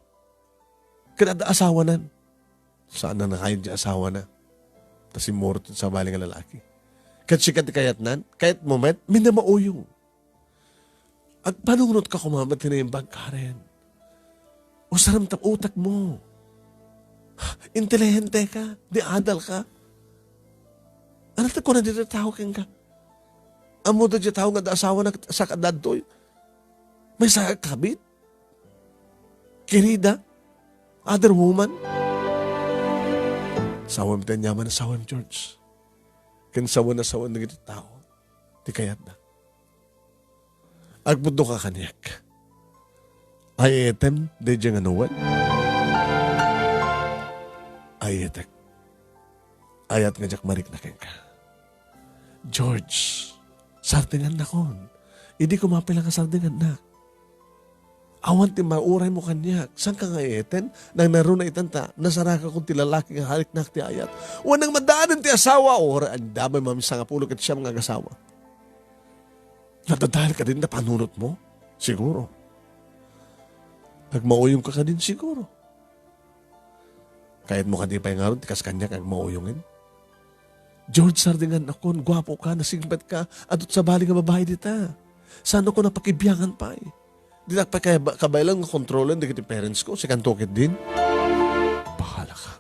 Ket adda asawanan. Saan a nakayat ti asawana. Ta simmurot ti sabali nga lalaki. Ket sika ti kayatnan, kayatmo met, minamauyong. Agpanunotka koma met ti naimbag, Karen. Usarem ta utekmo. Inteligente ka, di adal ka. Ania ti kuna dita tao kenka? Ammo dayta tao nga adda asawana ket saka adda adtoy? Maysa a kabit? Querida? Other woman? Sawem ti aniaman a sawem, George. Ken sawen a sawen dagiti tao ti kayatda. Agpudno ka kaniak. Ay-etem daydiay nga Noel? Ay-etek. Ayat nga diak marikna kenka. George, sardengannakon. Idi ko mapay la nga sardengangnak. Awan ti mauraymo kaniak. Saanka nga ay-etem? Nangnaruna itan ta nasarakakon ti lalaki nga nariknak ti ayat. Wen, nang madaanen ti asawa, uray adda pay maminsan nga pulo ket siam nga agasawa. Nadadael kadin ta panunotmo? Siguro. Nagmauyong ka kadin? Siguro. Kayatmo kadi pay ngarud ti kas kaniak nga agmauyongen? George, sardengannakon, guapo ka, nasingpet ka, adu ti sabali nga babai dita. Saanko a pakibiangan pay? Dinak pay kaya ba-, kabaelan nga kontrolen dagiti parents ko, sikanto ketdin? Bahala ka.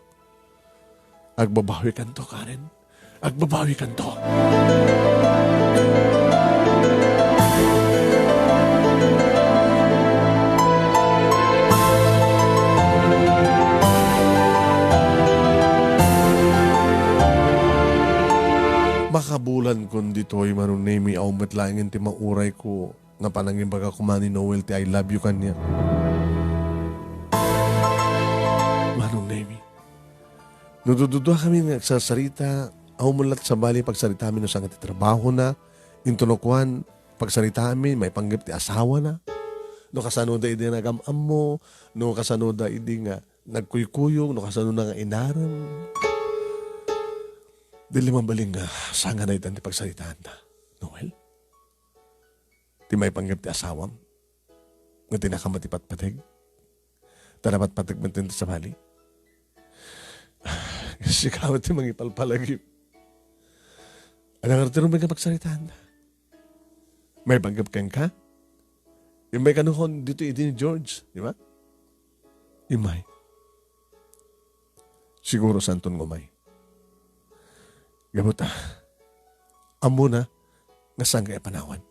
Agbabawikanto, Karen. Agbabawikanto. Makabulankon ditoy, Manong Nemy, awan met laengen ti maurayko nga panangibaga koma ni Noel ti "I love you" kaniak. Manong Nemy, no dududuakami nga agsarsarita, awan met la ti sabali pagsaritami no saan nga ti trabahona, intono kuan, pagsaritami, maipanggep ti asawana, no kasanoda idi nagam-ammo, no kasanoda idi nga nagkuykuyog, no kasanoda nga inarem. Di la mabalin nga saan nga daytan ti pagsaritaanda, Noel? Ti maipanggep ti asawam? Nga tinakam ti patpateg? Ta napatpateg met ti sabali? Sika met ti mangipalpalagip. Ania ngarud ti rumbeng nga pagsaritaanda? Maipanggep kenka? Immay kano kon ditoy idi ni George, di ba? Immay. Siguro saanton nga umay. Gapu ta, ammona nga saanka a panawan.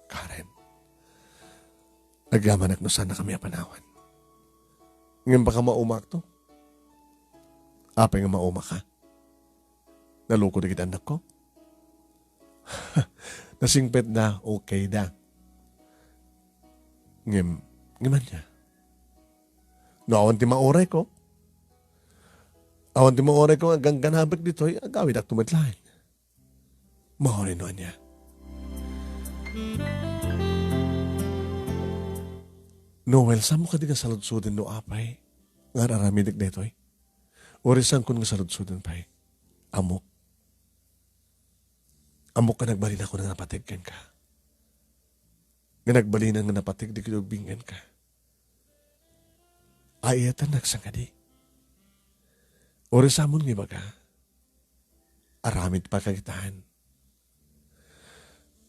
Karen, agyamanak no saannakami a panawan. Ngem baka maumakto. Apay nga maumaka? Naloko dagiti annakko? Nasingpetda, okayda. Ngem, ngem ania? No awan ti maurayko, awan ti maurayko nga gangganabek ditoy, agawidakto met laeng. Mauray no ania. Noel, saanmo kadi nga saludsoden no apay nga ar-aramidek daytoy? Uray saankon nga saludsoden pay. Ammok. Ammok nga nagbalinakon nga napateg kenka. Nga nagbalinak nga napateg dagiti ubbing kenka. Ay-ayatennak saan kadi? Uray saanmon nga ibaga, aramid pay kakitaan.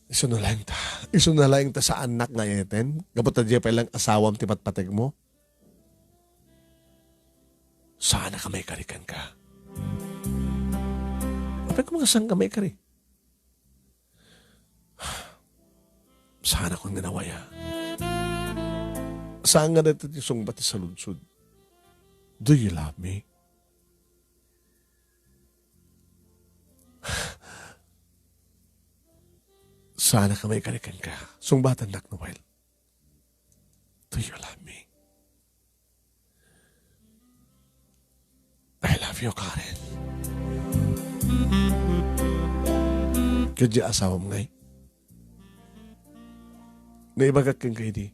Isuna laeng ta, isuna laeng ta saannak nga ay-ayaten, gapu ta diay pay laeng asawam ti patpategmo. Saanak a maikari kenka. Apay koma nga saanka maikari? Saanak nga nawaya. Saan nga dayta ti sungbat ti saludsod? Do you love me? Saanak a maikari kenka. Sungbatannak, Noel. Do you love me? I love you, Karen. Ket diay asawam ngay? Naibagak kenka idi,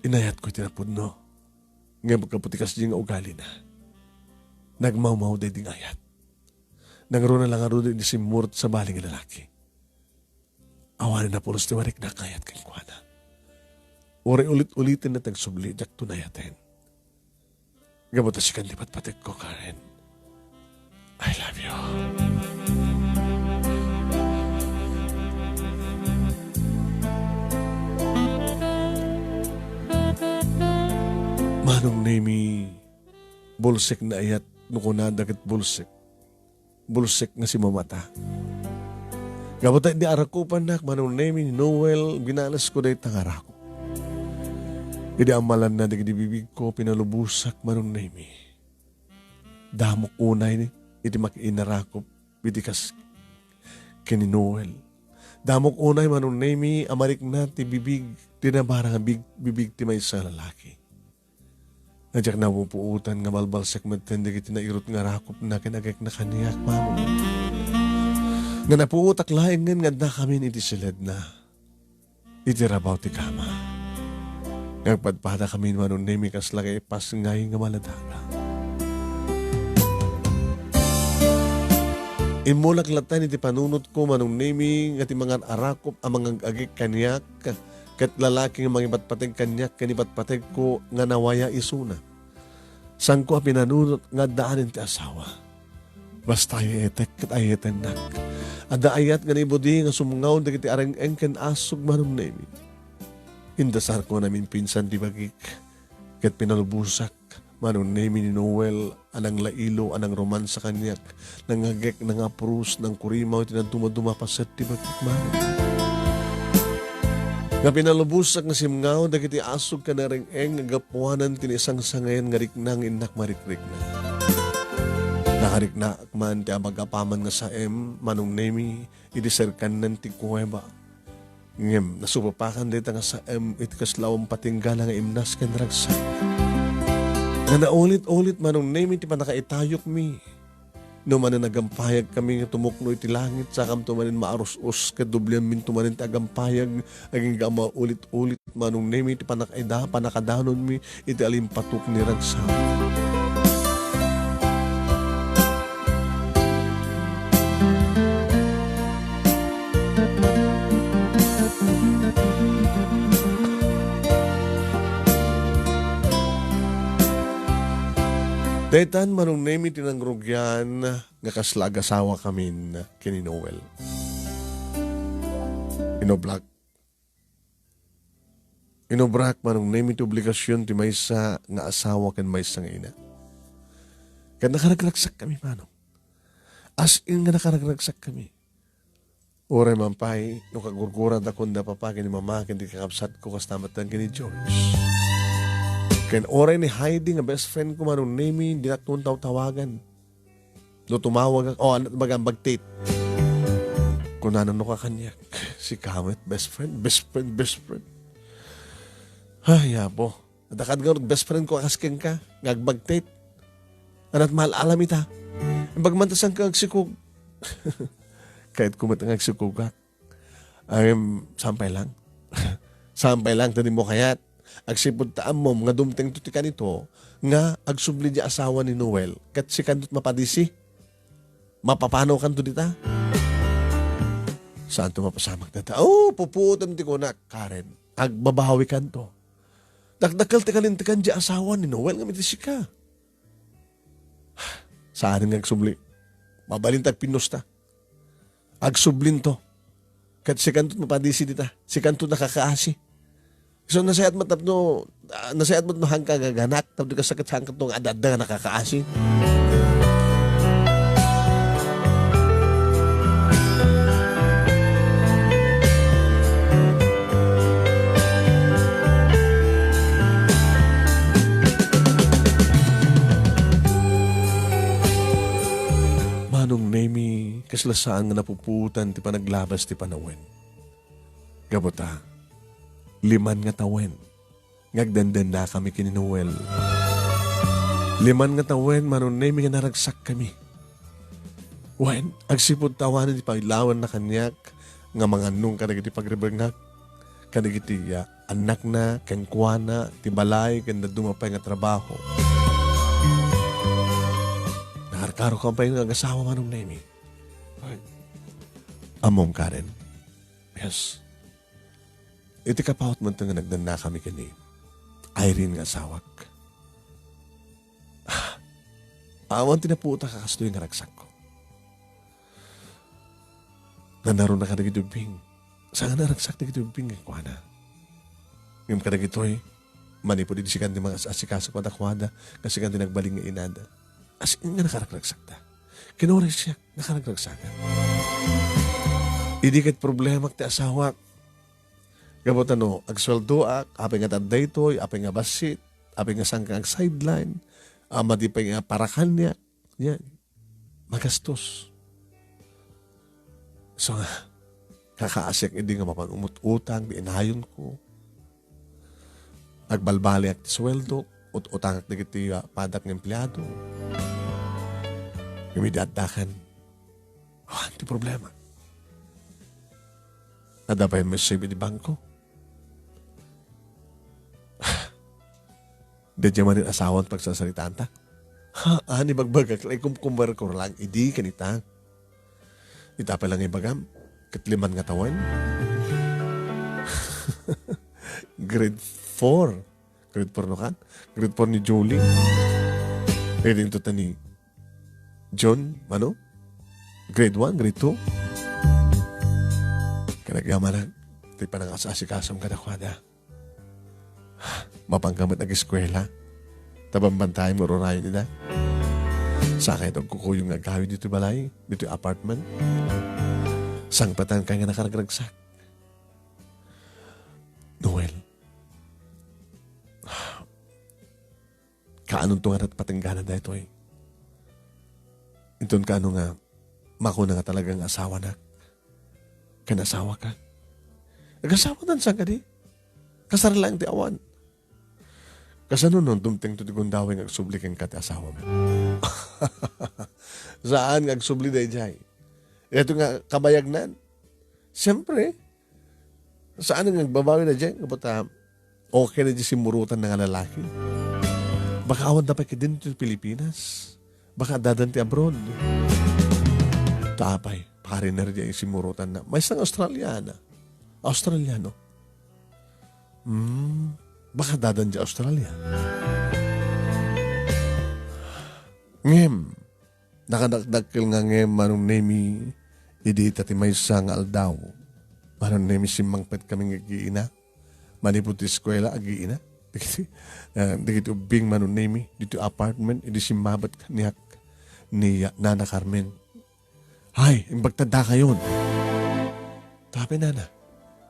inayatko iti napudno. Ngem gapu ti kasdi nga ugalina, nagmawmawda idi nga ayat. Nangruna la ngarud idi simmurot ti sabali nga lalaki. Awanen a pulos ti mariknak nga ayat kenkuana. Uray ulit-uliten nga agsubli, diakto nayaten. Gapu ta sikan ti patpategko, Karen. I love you. Manong Nemi, bulsek nga ayat no kunada ket bulsek. Bulsek nga simamata. Gapu ta idi arakupannak, Manong Nemi, ni Noel, binalesko dayta nga arakup. Idi ammalanna dagiti bibigko, pinalubosak, Manong Nemi. Damok unay iti makiinarakup iti kas ken ni Noel. Damok unay, Manong Nemi, a marikna ti bibig, ti nabara nga big-, bibig ti maysa a lalaki. Nga diak napupuotan nga balbalsek metten dagiti nairut nga arakupna ken agekna kaniak, Mano. Nga napuotak laengen nga addakamin iti siledna, iti rabaw ti kama. Nga agpadpadakamin, Manong Nemi, kasla kaipas ngay nga maladaga. Immulak latta iti panunotko, Manong Nemi, nga ti mangar-arakup a mangag-agik kaniak, ket lalaki nga mangipatpateg kaniak ken ipatpategko nga nawaya isuna. Saanko a pinanunot nga addaanen ti asawa. Basta ay-ayatek ket ay-ayatennak. Adda ayat nga naibudi nga sumngaw dagiti areng-eng ken asug, Manong Nemi. Indasarko a naminpinsan ti bagik. Ket pinalubosak, Manong Nemi, ni Noel a nanglailo a nangromansa kaniak, nangagek, nangaprus, nangkurimaw iti nagdumaduma paset ti bagik, Manong. Nga pinalubosak nga simngaw dagiti asug ken areng-eng nga gapuanan ti naisangsangayan nga rikna nga innak marikrikna. Nakariknaak man ti abaga apaman nga saem, Manong Nemi, idi serkanen ti kuweba. Ngem nasupapakan dayta nga saem iti kasla awan patinggana nga imnas ken ragsak. Nga naulit-ulit, Manong Nemi, ti pannakaitayokmi. No manen agampayagkami nga tumukno iti langit, sakamto manen maarus-os ket doblianminto manen ti agampayag, agingga a maulit-ulit, Manong Nemi, ti pannakaida-, pannakadanonmi iti alimpatok ni ragsak. Daytan, Manong Nemi, ti nangrugian nga kasla agasawakamin ken ni Noel. Inubrak Inubrak, Manong Nemi, ti obligasion ti maysa nga asawa ken maysa nga ina. Ket nakaragsakkami, Manong. As in nga nakaragsakkami. Uray man pay no kagurgurada kunda papa ken ni mama ken ti kakabsatko kasta met ken ni George. Ken uray ni Heidi nga best friend ko, Manong Nemi, dinakton tawtawagan. No tumawag ak-, o, ano, baga, bagtit. Kunana no kakaniak, "Sika met, best friend, best friend, best friend." Ay, Apo, Adda kad ngarud best friend ko a kas kenka, nga agbagtit. Anat maal-alam ita. Imbag man ta saan ka agsikog. Kayat ko met nga agsikogak. Ay, sampay lang. Sampay lang, ta di mo kayat. Agsipud ta ammom nga dumteng to ti kanito, nga agsubli di asawa ni Noel, ket sikanto ti mapadisi. Mapapanokanto dita. Saanto mapasamak dita? Oh, pupuotem ti kunak, Karen. Agbabawikanto. Dakdakkel ti kalintegan di asawa ni Noel ngem iti sika. Saan nga agsubli? Mabalin ta agpinnusta. Agsublinto. Ket sikanto mapadisi dita. Sikanto nakakaasi. So, nasayaat met tapno, ah, nasayaat met no haanka agaganak, tapno kasla ket haanka to nga adda nga nakakaasi. Manong Nemi, kasla saan nga napupuotan ti panaglabas ti panawen. Gapu ta, liman nga tawen nga agdendennakami ken ni Noel. Liman nga tawen, Manong Nemi, nga naragsakkami. Wen, agsipud ta awanen ti pailawanna kaniak nga mangannong kadagiti pagrebengak, kadagiti, ah, annakna, kenkuana, ti balay, ken dadduma pay nga trabaho. Nakarkarokan pay nga agasawa, Manong Nemi. Ammom, Karen. Yes. Iti kapawat man nga nagdennakami ken ni Irene nga asawak. Awan ti napuotak a kastoy nga ragsakko. Nanaruna kadagiti ubbing. Saan nga naragsak dagiti ubbing kenkuana. Ngem kadagitoy, manipud idi sikan ti mangas-asikaso kadakuada, nga sikan ti nagbalin nga inada. As in nga nakaragragsakda. Ken uray siak, nakaragragsakan. Idi ket problemak ti asawak, gapu ta no, agsueldoak, apay nga ta daytoy, apay nga bassit, apay nga saan nga ag-sideline, a, madi pay nga para kaniak, yan, magastos. So nga, kakaasiak idi nga mapan umut-utang, di inayonko. Agbalbaliak ti sueldo, ut-utangak dagiti, ah, padak nga empleado. Ngem idi addakan, awan ti problema. Adda pay met save iti bangko. Daydiay manen asawan pagsarsaritaanta. Ha, ani bagbagak, la ikumkumbar ko lang idi kanita. Ita pay lang ibagam, ket liman nga tawen. Grade four. Grade four no kan? Grade four ni Julie. Reading to ta ni John, ano? Grade one, grade two. Kanagyaman na, ti panangas-asikasam kadakuada. Mapanka met ageskuela. Ta bambantayan mo rurayon ida. Sakay itong kukuyong nga agawid dito balay, dito apartment. Sangpatan ka nga nakaragragsak. Noel. Kaano to nga nagpatenggana daytoy? Inton kaano nga makuna nga talaga nga asawanak? Ken asawaka? Agasawa tan saan kadi? Kasar lang ti awan. Kasano no dumteng to ti gundaway nga agsubli kenka ti asawam? Saan nga agsubli daydiay? Ito nga kabayagnan. Siyempre, saan nga agbabawi na dyan? Kapag, ah, okay na dyan simurutan na nga lalaki. Baka awan da pa kadin ti Pilipinas. Baka dadan ti abroad. Ta apay, foreigner dyan simurutan na. Maysa nga Australiana. Australiano. Hmm, baka dadan di Australia. Ngem, nakadakdakkel nga ngem Manong Nemi, idi ta ti maysa nga aldaw, Manong Nemi, simmangpet kami nga agiina. Manipud ti eskuela, agiina. Dagiti, ah, dagiti ubbing Manong Nemi, dito apartment, idi simmabet kaniak ni Nana Carmen. Ay, imbagta dakayon. Tapay nana.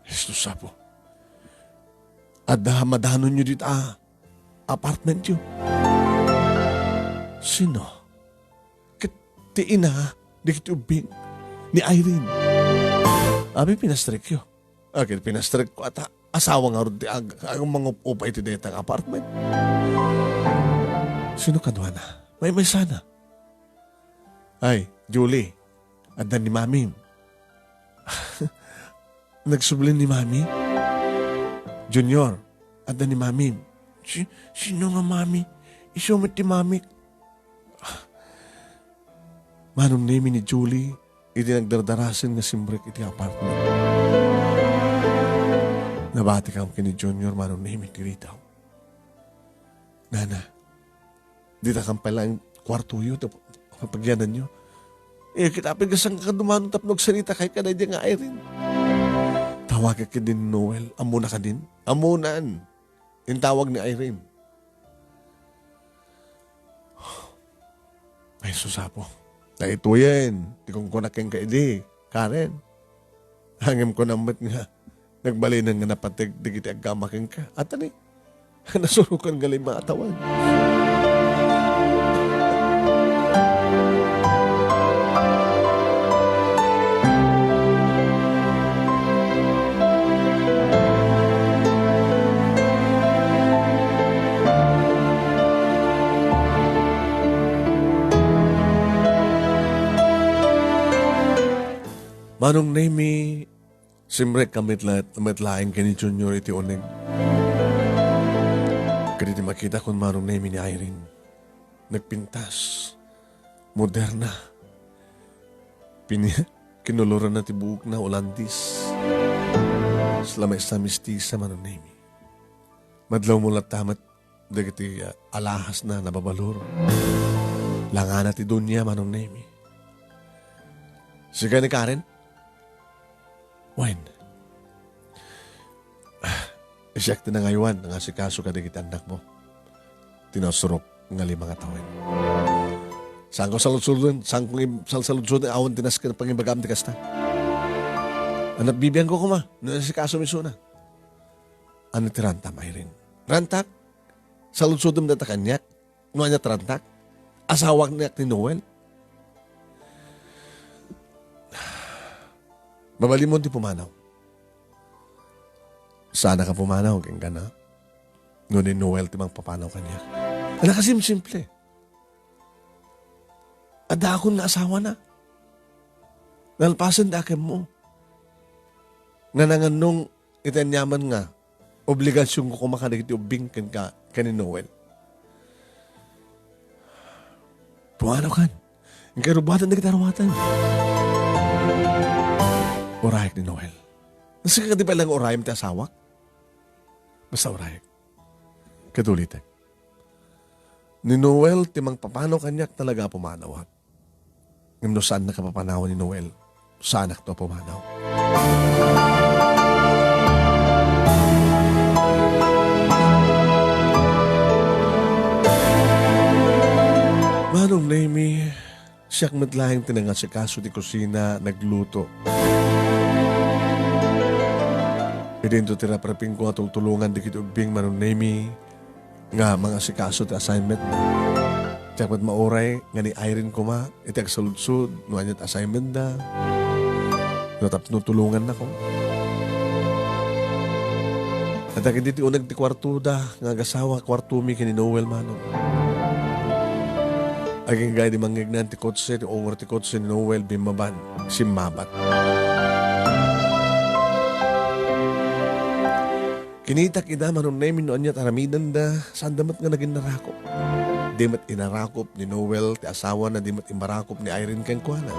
Jesus, Apo. Adda madanonyo dita apartmentyo. Sino? Ket ti ina, dagiti ubbing, ni Irene. Abi, pinastrekyo. Akin, pinastrekko ata. Asawa ngarud ti ag-, ag-, mangup-upa iti dayta nga apartment. Sino kaduana? Maymaysana. Ay, Julie, adda ni Mami. Nagsubli ni Mami? Junior, adda ni Mami. Si-, sino nga Mami? Isu met ti Mami. Manong Nemi ni Julie, iti nagdardarasen nga simrek iti apartment. Nabatikam ken ni Junior, Manong Nemi, ti ridaw. Nana, dita kan pay laeng kuartoyo, ta pagyananyo. Eh, kita pay gasang ka dumano tapno agsarita kay kadaydi nga Irene. Tawagak ken ni Noel, ammona kadin? Ammonan. Intawag ni Irene. Ay, susapo. Daytoyen ti kunkunak kenka idi, Karen. Ngem kunam met nga, nagbalinen nga napateg dagiti aggama kenka. Atani, nasurokan nga lima a tawen. Manong Nemi, simrek ka met la-, met laeng ken ni Junior iti uneg. Ket iti makita kon Manong Nemi ni Irene, nagpintas, moderna. Pini-, kinuloranna ti buokna, Olandis. Sla maysa mistisa, Manong Nemi. Madlawmo latta met dagiti, ah, alahasna nababalor. Langana ti dunia, Manong Nemi. Sika ni Karen? Wen. Ah, siak ti nangaywan nga asikaso kadagiti annakmo. Ti nasurok nga lima nga tawen. Saanko saludsodon, saanko ib-, salsaludsoden awan ti nasken pangibagam ti kasta. Ania, bibiangko koma, no asikasom isuna. Ania ti rantam, Irene? Rantak? Saludsodem dayta kaniak? No ania ti rantak? Asawak ni Noel? Mabalinmon ti pumanaw. Saanak a pumanaw kenka, no ni Noel ti mangpapanaw kaniak. Ania, kasimsimple. Addaakon nga asawana. Nalpasen ti akemmo. Nga nangannong iti aniaman nga obligasionko koma kadagiti ubbing kenka, ken ni Noel. Pumanaw kan. Inka irubuatan dagiti aruatan. Urayek ni Noel. Sika kadi pay laeng urayem ti asawak? Basta urayek. Ket ulitek. Ni Noel ti mangpapanaw kaniak, talaga a pumanawak. Ngem no saannak a papanawen ni Noel, saanakto a pumanaw. Manong Nemi, siak met laeng ti nangasikaso ti kusina, nagluto. Idinto ti raprapingko a tultulongan dagiti ubbing, Manong Nemi, nga mangasikaso ti assignment. Siak met mauray nga ni Irene koma iti agsaludsod no ania ti assignment da. No tapno tulongannako. Adda ketdi ti uneg ti kuartoda nga agasawa, kuartomi ken ni Noel, Manong. Agingga idi mangngegnan ti kotse, ti ungor ti kotse ni Noel, bimmaban, simmabat. Kinitak ida, Manong Nemi, no ania ti aramidenda, saanda met nga nagin narakop. Di met inarakop ni Noel ti asawana, di met immarakop ni Irene kenkuana.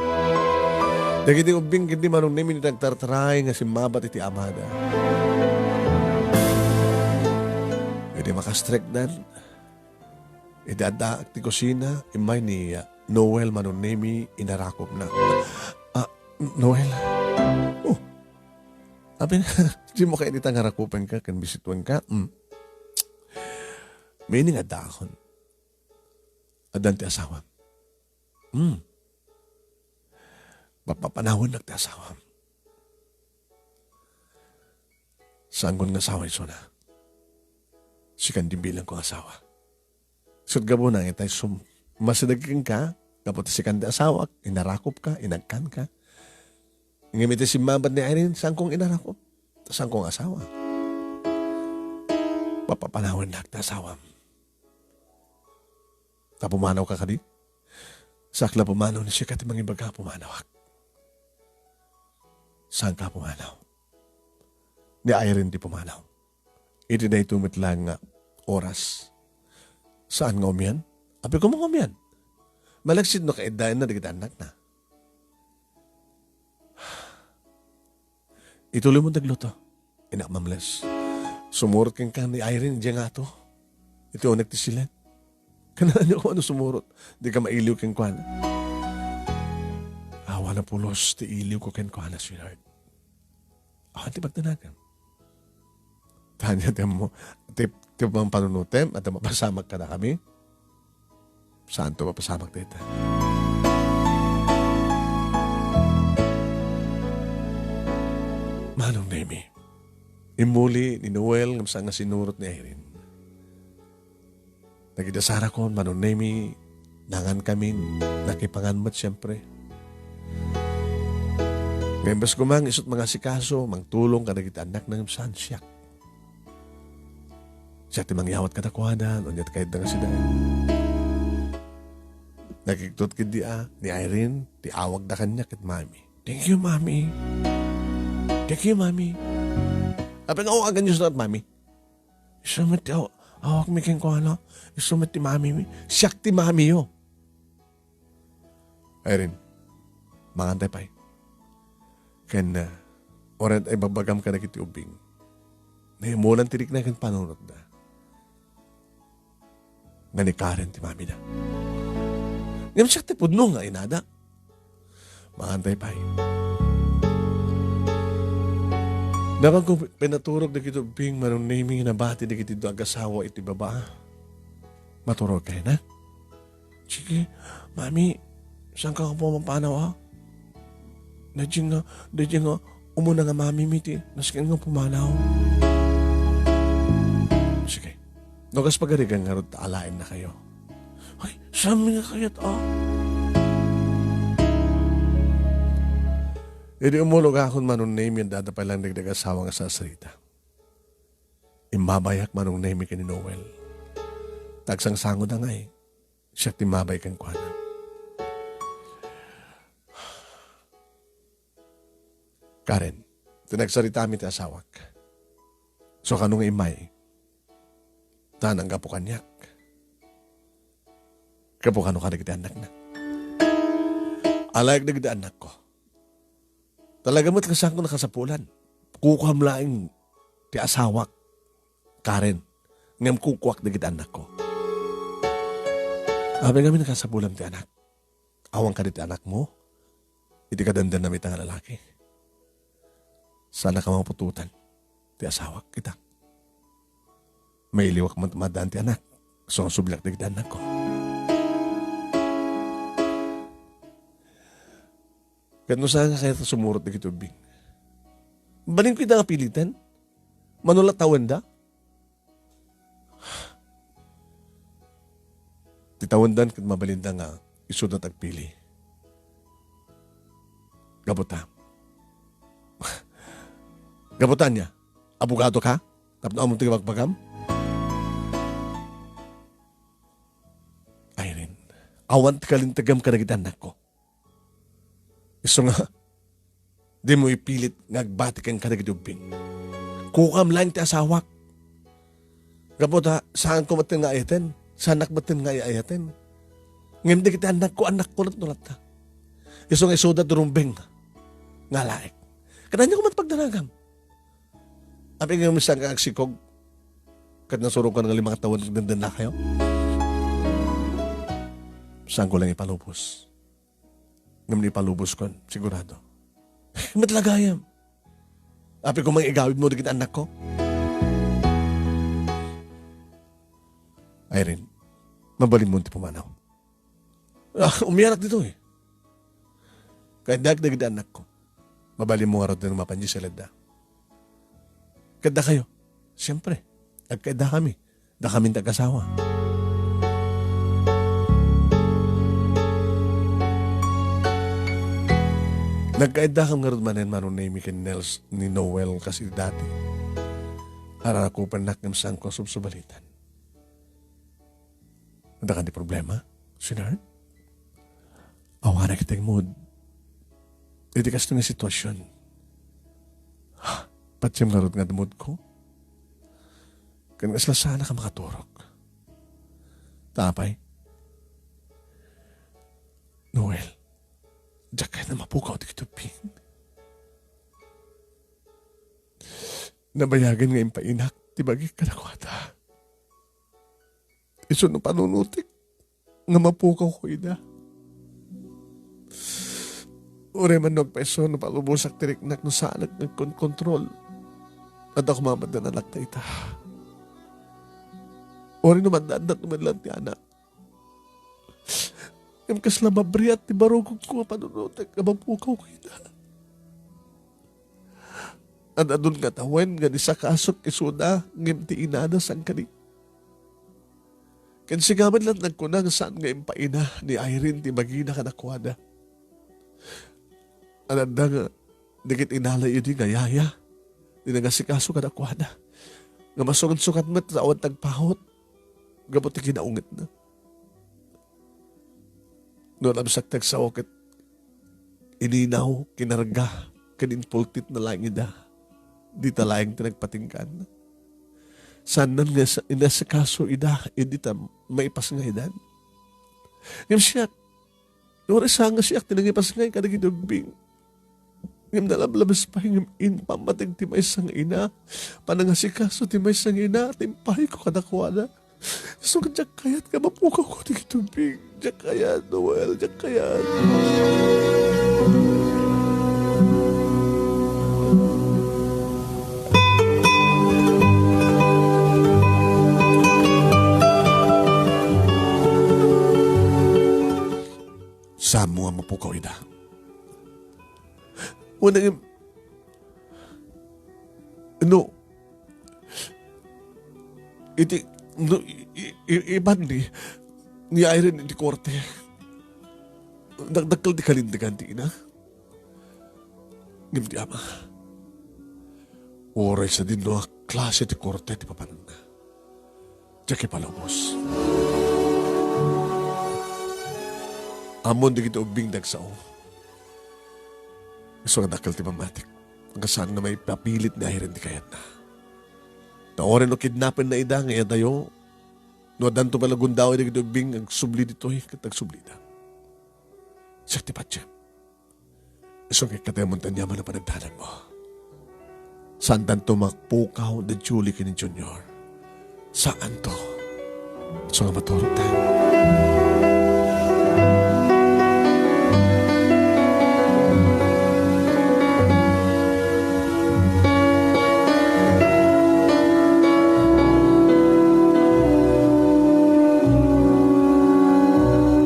Dagiti ubbing ketdi, Manong Nemi, nagtartaray nga simmabat iti amada. Idi makastrekdan, idi addaak ti kusina, immay ni, ah, Noel, Manong Nemi, inarakopna. Ah, Noel? Oh, apin, dimo kay dita nga rakupenka ken bisituenka? Hmm. Meaning, addaakon. Addan ti asawam. Hmm. Papapanawannak ti asawam. Saanko nga asawa isuna. Sikan ti bilangko nga asawa. Ket gapuna nga itay sum-, masideg kenka, gapu ta sikan ti asawak, inarakopka, inagkanka. Ngem iti simmabat ni Irene, saanko nga inarakop. Saanko nga asawa. Papapanawannak ti asawam. Ta pumanawka kadi? Saak la pumanaw ni sika ti mangibaga, pumanawak. Saanka pumanaw. Ni Irene ti pumanaw. Iti daytoy met laeng nga oras. Saan nga umian? Apay koma nga umian. Malaksid no kaiddaenna dagiti annakna. Ituloy mo dagluto. Inak Mamles. Sumurot kenka ni Irene, diay ngato. Iti unek ti silet. Kanaan niya kung ano sumurot. Di ka mailiw kenkuana. Awan a pulos ti iliw ko kenkuana, sweetheart. Awan ti pagdanagam. Tanya, ti mo, ti, ti pampanunutem, at mapasamak ka na kami. Saan to mapasamak dayta? Manong Nemi, immuli ni Noel ngem saan nga sinurot ni Irene. Nagidasarakon, Manong Nemi, nangan kami, nakipangan met, siyempre. Ngem bes kumang, isut mangasikaso, mangtulong kadagiti annakna ngem saan siak. Siak ti mangyawat kadakuada, no ania ti kayatda nga sida. Nakiktot ketdi a, ni Irene, ti awagda kaniak ket Mami. "Thank you, Mami. Thank you, Mami." Apay nga awaganyo sa Mami? Isu met ti aw-, awagmi kenkuana. Isu met ti Mami mi. Siak ti Mami yo. Irene, mangantay pay. Ken, ah, uray ibagbagam kadagiti ubbing. Nahimulan ti rikna ken panunotda. Nga ni Karen ti mamida. Ngem siak ti pudno nga inada. Mangantay pay. Napan ko pinaturog dagiti ubbing, Manong Nemi, nabati dagiti dua agasawak iti baba. Maturog kayo na? Sige, Mami, saan ka nga pumapanaw, a? Daydiay nga, daydiay nga, umuna nga Mami mi ti, nasken nga pumanaw. Sige. No kas pagarigan ngarud ta alaenna kayo. Ay, saan mi nga kayat, a? Idi umulog akon, Manong Nemi, adda pay lang dagiti agasawak nga sarsarita. Immabayak, Manong Nemi, ken ni Noel. Tagsangsangod a ngay. Siak ti mabay kenkuana. Karen, ti nagsaritami ti asawak. So, kano nga immay? Ta nanggapu kaniak. Gapu kano kadagiti annakna. Alaek dagiti annakko. Talaga met, saanko nakasapulan. Kukuam laeng ti asawak, Karen, ngem kukuak dagiti annakko. Apay ngamin nakasapulam ti anak? Awan kadi ti anakmo? Iti kadendennam ita nga lalaki. Saan a ka maputotan ti asawak ita. Mailiwak met madan ti anak. So, subliak dagiti annakko. Ket no saan nga kayat sumurot dagiti ubbing? Balinko ita nga piliten? Mano la tawenda? Ti tawendan ket mabalinda nga isuda ti agpili. Gapu ta. Gapu ta ania? Abogado ka? Tapno ammom ti bagbagam? Irene, awan ti kalintegem kadagiti annakko. Isu nga, dimo ipilit nga agbati kenka dagiti ubbing. Kukuam laeng ti asawak. Gapu ta, saanko metten nga ayaten. Saanak metten nga ay-ayaten. Ngem dagiti annakko, annakko lat-, no latta. Isu nga isuda ti rumbeng nga alaek. Kadanya ko met pagdanagam. Apay nga misan nga agsikog, ket nasurokan nga lima ka tawen, agdendennakayo? Saanko lang ipalubos. Ngem no ipaluboskon, sigurado. Met la gayam. Apay koma nga igawidmo dagiti annakko? Irene, mabalinmo ti pumanaw. Ah, umianak ditoy. Kaiddaak dagiti annakko. Mabalinmo ngarud nga mapan idiay siledda. Kaidda kayo? Siyempre. Agkaidda kami. Dakami ti agasawa. Nagkaiddakam ngarud manen, Manong Nemi, ken Nels ni Noel kas iti dati. Para nakupennak ngem saanko a subsubalitan. Adda kadi problema, sweetheart? Awanak iti mood. Iti kasto nga sitwasyon. Patiem ngarud nga adda moodko. Ken kasla saanak a makaturog. Ta apay? Noel, diak kayat a mapukaw dagiti ubbing. Nabayagen nga impainak ti bagik kadakuada. Isu no panunotek nga mapukawko ida. Uray man no agpayso no palubosak ti riknak no saanak nga agkonkontrol. Adda koma met ti anak dayta. Uray no maddatdatto met laeng ti anak. Ngem kasla mabriat ti barukogko a panunotek nga mapukawko ida. Ad-adun nga tawen nga nisakasok isuna ngem ti inada saan kadi. Ken sika met laeng nagkuna nga saan nga impaina ni Irene ti bagina kadakuada. Adda nga dagiti inalayo idi nga yaya ti nangasikaso kadakuada. Nga masukat-sukat met ta awan ti agpahut gapu ti kinaungetna. No labsak ti agsao ket ininaw, kinarga, ken impultitna laeng ida. Dita laeng ti nagpatinggaan. Saanna nga sa-, inasikaso ida, idi ta maipasngaydan. Ngem siak, uray saan nga siak ti nangipasngay kadagiti ubbing. Ngem nalablabes pay ngem impammateg ti maysa nga ina. Panangasikaso ti maysa nga ina, ti impayko kadakuada. Isu nga diak kayat nga mapukawko dagiti ubbing. Diak kayat, Noel, diak kayat. Saanmo nga mapukaw ida. Wen, ngem, no, iti, no, i-, i-, iban ni, ni Irene iti korte. Dakdakkel ti kalintegan ti ina. Ngem ti ama, uray sadino a klase ti korte ti papananna. Diak ipalubos. Ammon dagiti ubbing ti agsao. Isu nga dakkel ti pammatik. Nga saan nga maipapilit ni Irene ti kayatna. Ta uray no kidnapenna ida nga iyadayo, no addanto pay la gundaway dagiti ubbing agsubli ditoy ket agsublida. Siak ti patiem. Isu nga ikkatemon ti aniaman a panagdanagmo. Saantanto mapukaw da Julie ken ni Junior. Saanto. Isu nga maturogta.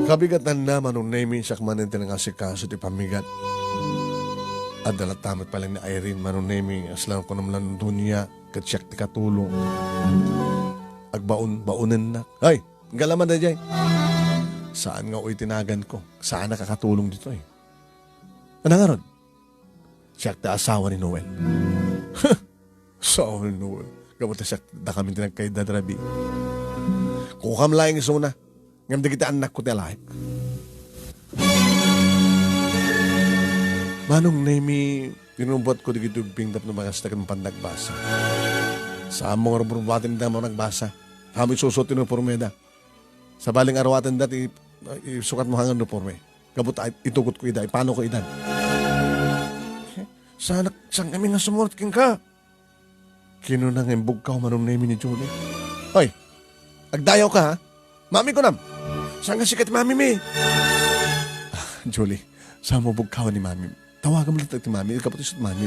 Kabigatanna, Manong Nemi, siak manen ti nangasikaso ti pammigat. Adda latta met pay laeng ni Irene, Manong Nemi, kasla kunam la Doña, ket siak ti katulong. Agbaon-baonennak. Ay, galaman daydiay. Saan nga uy ti naganko. Saanak a katulong ditoy. Ania ngarud? Siak ti asawa ni Noel. Asawa ni Noel. Gapu ta siak, dakami ti nagkayda, rabii. Kukam laeng isuna. Ngem dagiti annakko ti alaek. Manong Nemi, tinubotko dagiti ubbing tapno makasta ken pannagbasa. Saanmo nga rubrubuaten ida managbasa. Ammom isusuot ti unipormeda. Sabali nga aruaten da ti, eh, isukat mo nga uniporme. Gapu ta itugotko ida, ipanawko ida. Saanak, saan kami nga sumurot kenka? Kinuna nga imbugkaw, Manong Nemi, ni Julie. Hoy, agdayawka, ha? Mami kunam. Saan nga sika ti mami mi? Ah, Julie, saanmo bugkawan ni mami. Tawagam latta ti mami, gapu ta isu ti mami.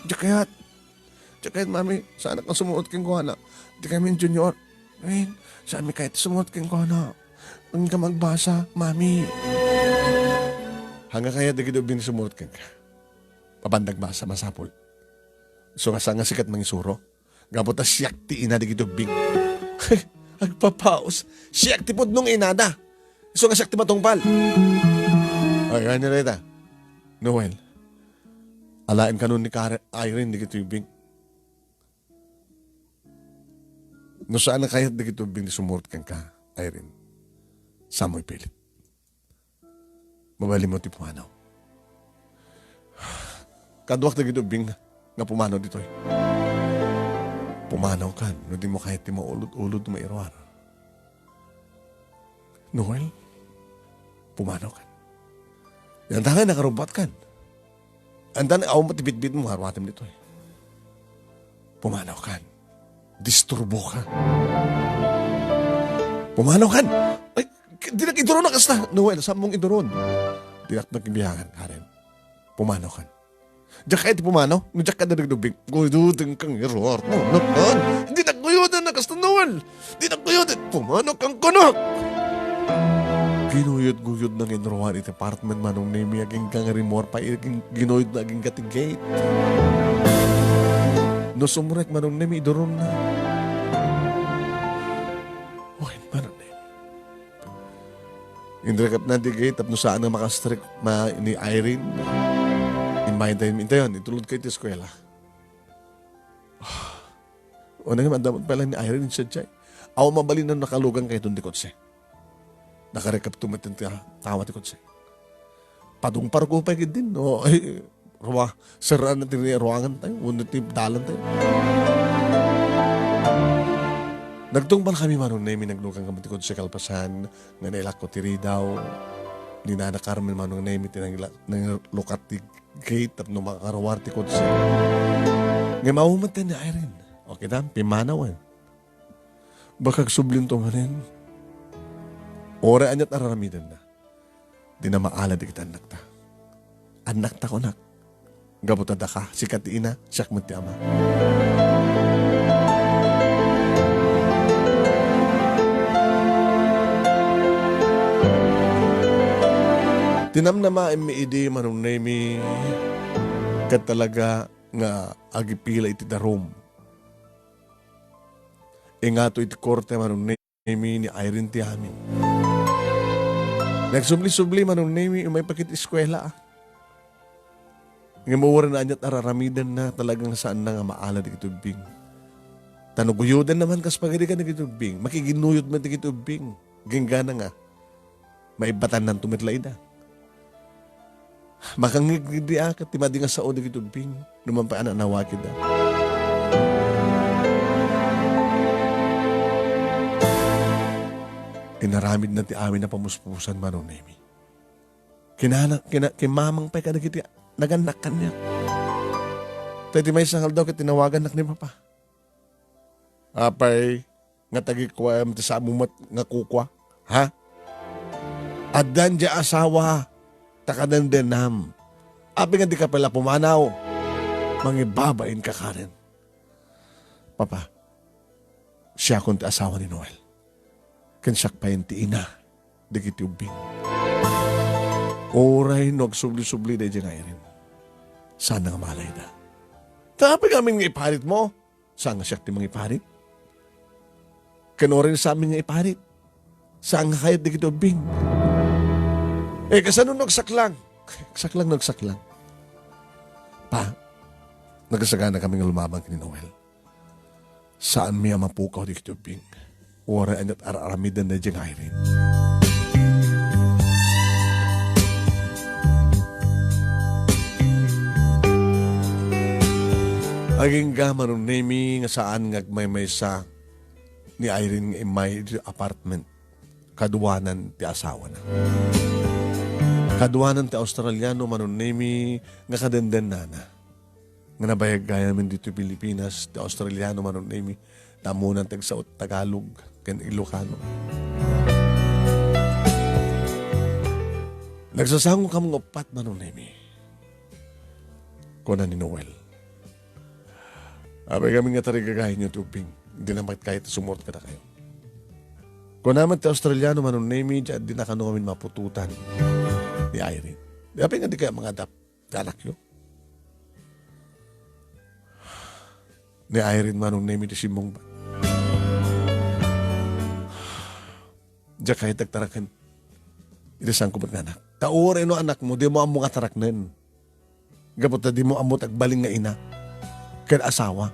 Diak kayat. Diak kayat, mami. Saanak nga sumurot kenkuana. Dikami ni Junior. Wen, saanmi kayat ti sumurot kenkuana. Wen ka magbasa, mami. Ania kayat dagiti ubbing ti sumurot kenka? Papan nagbasa, masapul. Isu nga saan nga sika ti mangisuro. Gapu ta siak ti ina dagiti ubbing. Agpapaus. Siak ti pudno nga inada. Isu nga siak ti matungpal. Ay, ay, ni Rita. Noel. Alaen kano ni Karen, Irene, dagiti ubbing. No saan a kayat dagiti ubbing ti sumurot kenka, Irene, saanmo ipilit. Mabalinmo ti pumanaw. Kaduak dagiti ubbing nga pumanaw ditoy. Pumanawkan no dimo kayat ti maulod-ulod no mairuar. Noel, pumanawkan. Yan tangay nakarubbatkan. Antan, awan ti bitbitmo nga aruatem ditoy. Pumanawkan. Disturboka. Pumanawkan. Ay, dinak iduron a kasta. Noel, saanmong iduron. Dinak nagbiangan, Karen. Pumanawkan. Diak kayat ti pumanaw. No diak kayat dagiti ubbing. Guyuden kang iruar. Pumanawkan. Dinak guyuden a kasta, Noel. Dinak guyuden. Pumanawkan kunak. Ginuyod-guyod na nga inruar iti apartment, Manong Nemi, agingga nga rimmuar pay, aging-, ginuyod na agingga ti gate. No sumrek, Manong Nemi, iduronna. Wen, Manong Nemi. Inrekapna ti gate tapno saan nga makastrek ma-, ni Irene. Immay tayo, intayon, itulod kayo ti eskwela. Unay nga, andamot pay laeng ni Irene sadiay. Awan mabalin a nakalugan kayton ti kotse. Nakarekapto met ti tawa ti kotse. Padungparko pay ketdin, no? Ay, rua-, serraan ti ruangan tayo, wenno ti dalan tayo. Nagtungpal kami, Manong Nemi, naglukan kami ti kotse kalpasan nga nailakko ti ridaw. Ni Nana Carmen, Manong Nemi, ti nangila-, nangilukat ti gate tapno makaruar ti kotse. Ngem awan met ni Irene. O, kita, pimanaw, eh. Baka agsublinto manen. Uray aniat ar-aramidenna. Dina maala dagiti annakta. Annakta, kunak. Gapu ta daka, sika ti ina, siak met ti ama. Tinamnamaenmi idi, Manong Nemi, ket talaga nga agipila iti darum. Ingato iti korte, Manong Nemi, ni Irene ti amin. Nagsubli-subli, Manong Nemi, umay pay ket eskwela, a. Ngem uray aniat ar-aramidenna, talagang saanna nga maala dagiti ubbing. Ta no guyuden naman kas pagarigan dagiti ubbing, makiginuyod met dagiti ubbing. Ginggana nga, maibatannanto met la ida. Makangngegngegdi a ket ti madi nga sao dagiti ubbing, no man pay a naawatida. Inaramidna ti amin a pamuspusan, Manong Nemi. Kinana-, kina-, kimmamang pay kadagiti nagannak kaniak. Ta iti maysa nga aldaw ket tinawagannak ni Papa. Apay, nga tagikuam ti saanmo met nga kukua? Ha? Addan diay asawa, ta kadendennam. Apay nga dika pay la pumanaw? Mangibabain ka, Karen. Papa, siakon ti asawa ni Noel. Ken siak pay ti ina dagiti ubbing. Uray no agsubli-subli daydiay nga Irene, saan nga maala ida. Ta apay ngamin nga iparitmo? Saan nga siak ti mangiparit? Ken uray no saamin nga iparit, saan nga kayat dagiti ubbing? Eh, kasano no agsaklang? Agsaklang no agsaklang. Pa, nagasagana kami nga lumabang ken ni Noel. Saanmi a mapukaw dagiti ubbing. Uray aniat ar-aramiden daydiay nga Irene. Agingga, Manong Nemi, nga saan nga agmaymaysa ni Irene nga immay iti apartment. Kaduanan ti asawana. Kaduanan ti Australiano, Manong Nemi, nga kadendennana. Nga nabayag gayamen ditoy Pilipinas, ti Australiano, Manong Nemi, ta ammonan ti agsao ti Tagalog ken Ilocano. Nagsasangokam nga uppat, Manong Nemi. Kuna ni Noel, "Apay ngamin nga tarigagayenyo ti ubbing, dina met kayat ti sumurot kadakayo." Kuna met ti Australiano, Manong Nemi, diay dinakano ngamin maputotan ni Irene. Apay nga dikayo mangadap ti anakyo? Ni Irene, Manong Nemi, ti simmungbat. Diak kayat agtaraken iti sangko met nga anak. Ta uray no anakmo, dimo ammo nga taraknen. Gapu ta dimo ammo ti agbalin nga ina ken asawa.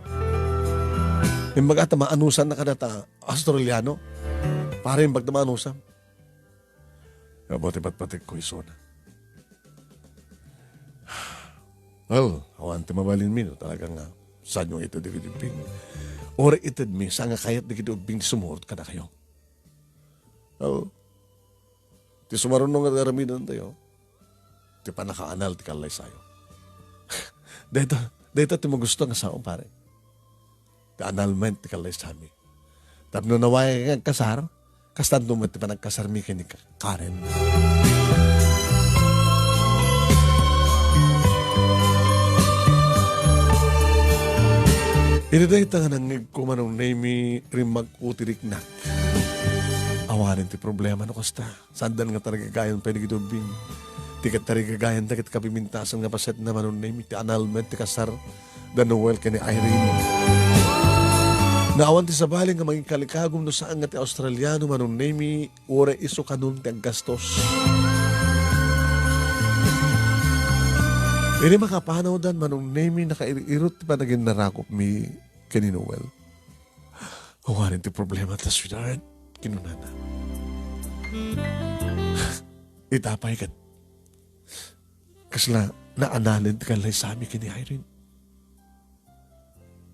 Imbag ta maanusan na kadata Australiano. Pare, imbag ta maanusan. Apo ti patpatek ko isuna. Well, awan ti mabalinmi no talaga nga saan yung ited dagiti ubbing. Uray itedmi, sa nga kayat dagiti ubbing ti sumurot kadakayo. Well, ti sumaruno nga aramiden tayo, ti pannakaanal ti kallaysayo. Dayta, dayta ti magusto nga sao, pare. Ti annulment ti kallaysami. Tapno nawayak nga agkasar, kastanto met ti panagkasarmi ken ni Ka-, Karen. Iti dayta nga nangngegko, Manong Nemy, rimmakko ti riknak. Awanen ti problema no kasta. Saandan nga tarigagayan pay dagiti ubbing. Ti ket tarigagayanda ket kapimintasan nga pasetna, Manong Nemy, ti annulment ti kasar da Noel ken ni Irene. Nga awan ti sabali nga mangikalikagum no saan nga ti Australiano, Manong Nemy, uray isu kanon ti aggastos. Idi makapanawdan, Manong Nemy, nakair-irot ti panaginnarakupmi ken ni Noel. Awanen ti problema ta, sweetheart, kinunana. Ita pay ket kasla naanalen ti kallaysami ken ni Irene.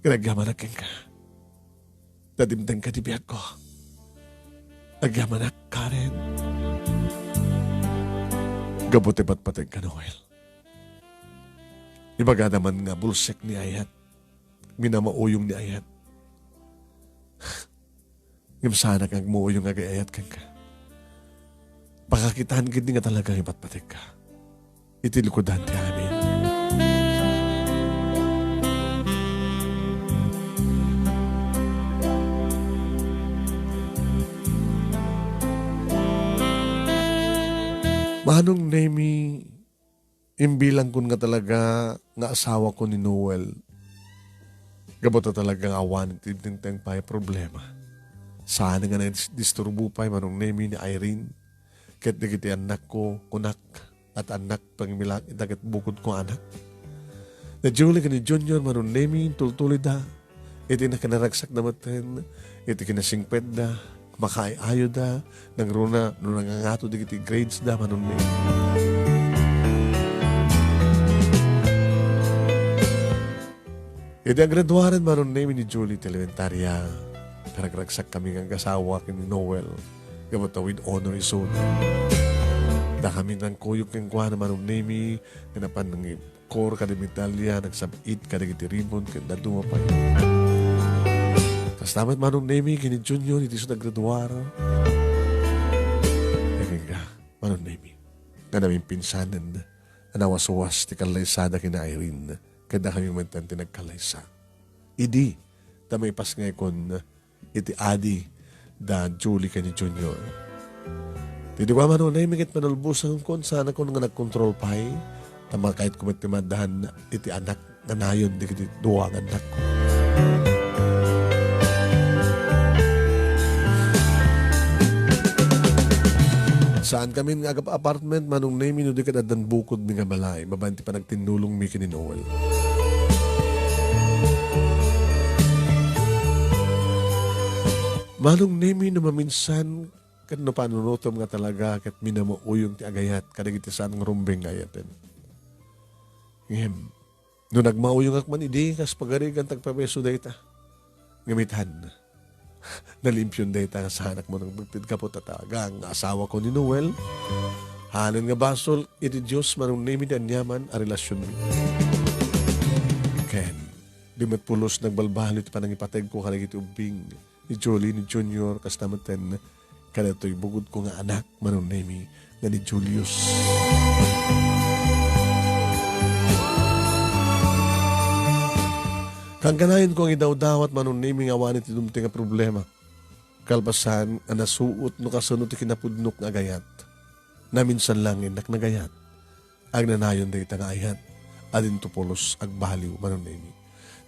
Ket agyamanak kenka. Ta dimtengka ti biagko. Agyamanak, Karen. Gapu ti patpateg ka, Noel. Ibagada man nga bulsek ni ayat. Minamauyong ni ayat. Ngem saanak nga agmuuyong agay-ayat kenka. Pakakitaan ketdi nga talaga nga ipatpategka. Iti likudan ti amin. Manong Nemy, imbilangkon nga talaga nga asawako ni Noel. Gapu ta talaga nga awan ti dimteng pay problema. Saan nga nagdis-, disturbo pay Manong Nemy ni Irene. Ket dagiti annakko, kunak, at annak, pangimilak, ita ket bukodko nga anak. Ni Julie ken ni Junior, Manong Nemy, intultulida. Iti nakinaragsakda metten, iti kinasingpetda, makaay-ayoda, nangruna no nangangato dagiti grades da, Manong Nemy. Iti agraduaren, Manong Nemy, ni Julie ti elementaria, naragragsak kami nga agasawa ken ni Noel, gapu ta with honor isuna. Dakami nangkuyog kenkuana, Manong Nemy, nga napan nangib-, kor kada medalya, nagsab-it kadagiti ribbon, ket dadduma pay. Kasta met Manong Nemy ken ni Junior, iti isu nagraduar. Agingga, Manong Nemy, nga namimpinsanen a nawaswas ti kallaysada ken ni Irene, ket dakami metten ti nagkallaysa. Idi, ta maipasngayakon iti adi da Julie ken ni Junior. Ti dua, Manong Nemy, ket manulbosangkon, saanakon nga nagkontrol pay, ta makayatko met ti maaddahan iti anak nga nayon dagiti dua nga annakko. Saan kami nga agap-apartment, Manong Nemy, no di ket addan bukodmi nga balay, babaen ti panagtinnulongmi ken ni Noel. Manong Nemy, no maminsan, ket no panunutom nga talaga ket minamauyong ti agayat kadagiti saan nga rumbeng nga ayaten. Ngem, no nagmauyongak man idi, kas pagarigan, tagpabeso dayta. Ngem itan, nalimpyon dayta nga saanak mo nang bugted gapu ta talaga nga asawako ni Noel. Hanen nga basol iti Dios, Manong Nemy, ti aniaman a relasionmi. Ken, di met pulos nagbalbaliw ti panangipategko kadagiti ubbing ni Julie, ni Junior, kasta metten kadatoy bukodko nga anak, Manong Nemy, nga ni Julius. Kangkanayonko nga idawdawat, Manong Nemy, nga awanen ti dumteng a problema. Kalpasan a nasuot no kasano ti kinapudnok nga agayat. Naminsan lang innak nagayat. Agnanayon dayta nga ayat, a dinto pulos agbaliw, Manong Nemy.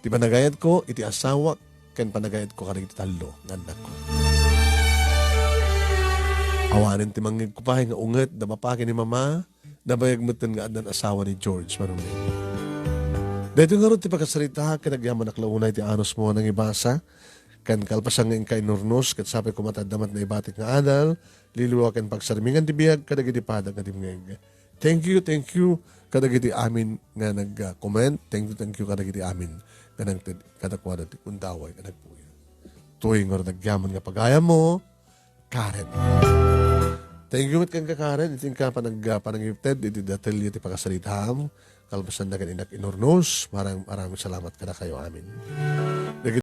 Ti panagayatko iti asawak ken panagayatko kadagiti tallo nga annakko. Awanen ti mangngegko pay nga unget da papa ken ni mama, nabayag metten nga addan asawa ni George, Manong Nemy. Daytoy ngarud ti pakasaritaak ket agyamanak la unay ti anusmo a nangibasa. Ken kalpasan nga inka inurnos, ket sapay koma ta adda met naibatik nga adal, lilawa ken pagsarmingan ti biag kadagiti padak nga dimngeg. Thank you, thank you kadagiti amin nga nag-comment. Thank you, thank you kadagiti amin nga nagted kadakuada ti gundaway nga nagpuyo. Toy nga nagyaman nga pagayam mo, Karen. Thank you met kenka, Karen, iti inka panag-, panangipted iti datelyo ti pakasaritam. Kalpasan da ken inak inurnos, marang-, maraming salamat kadakayo amin.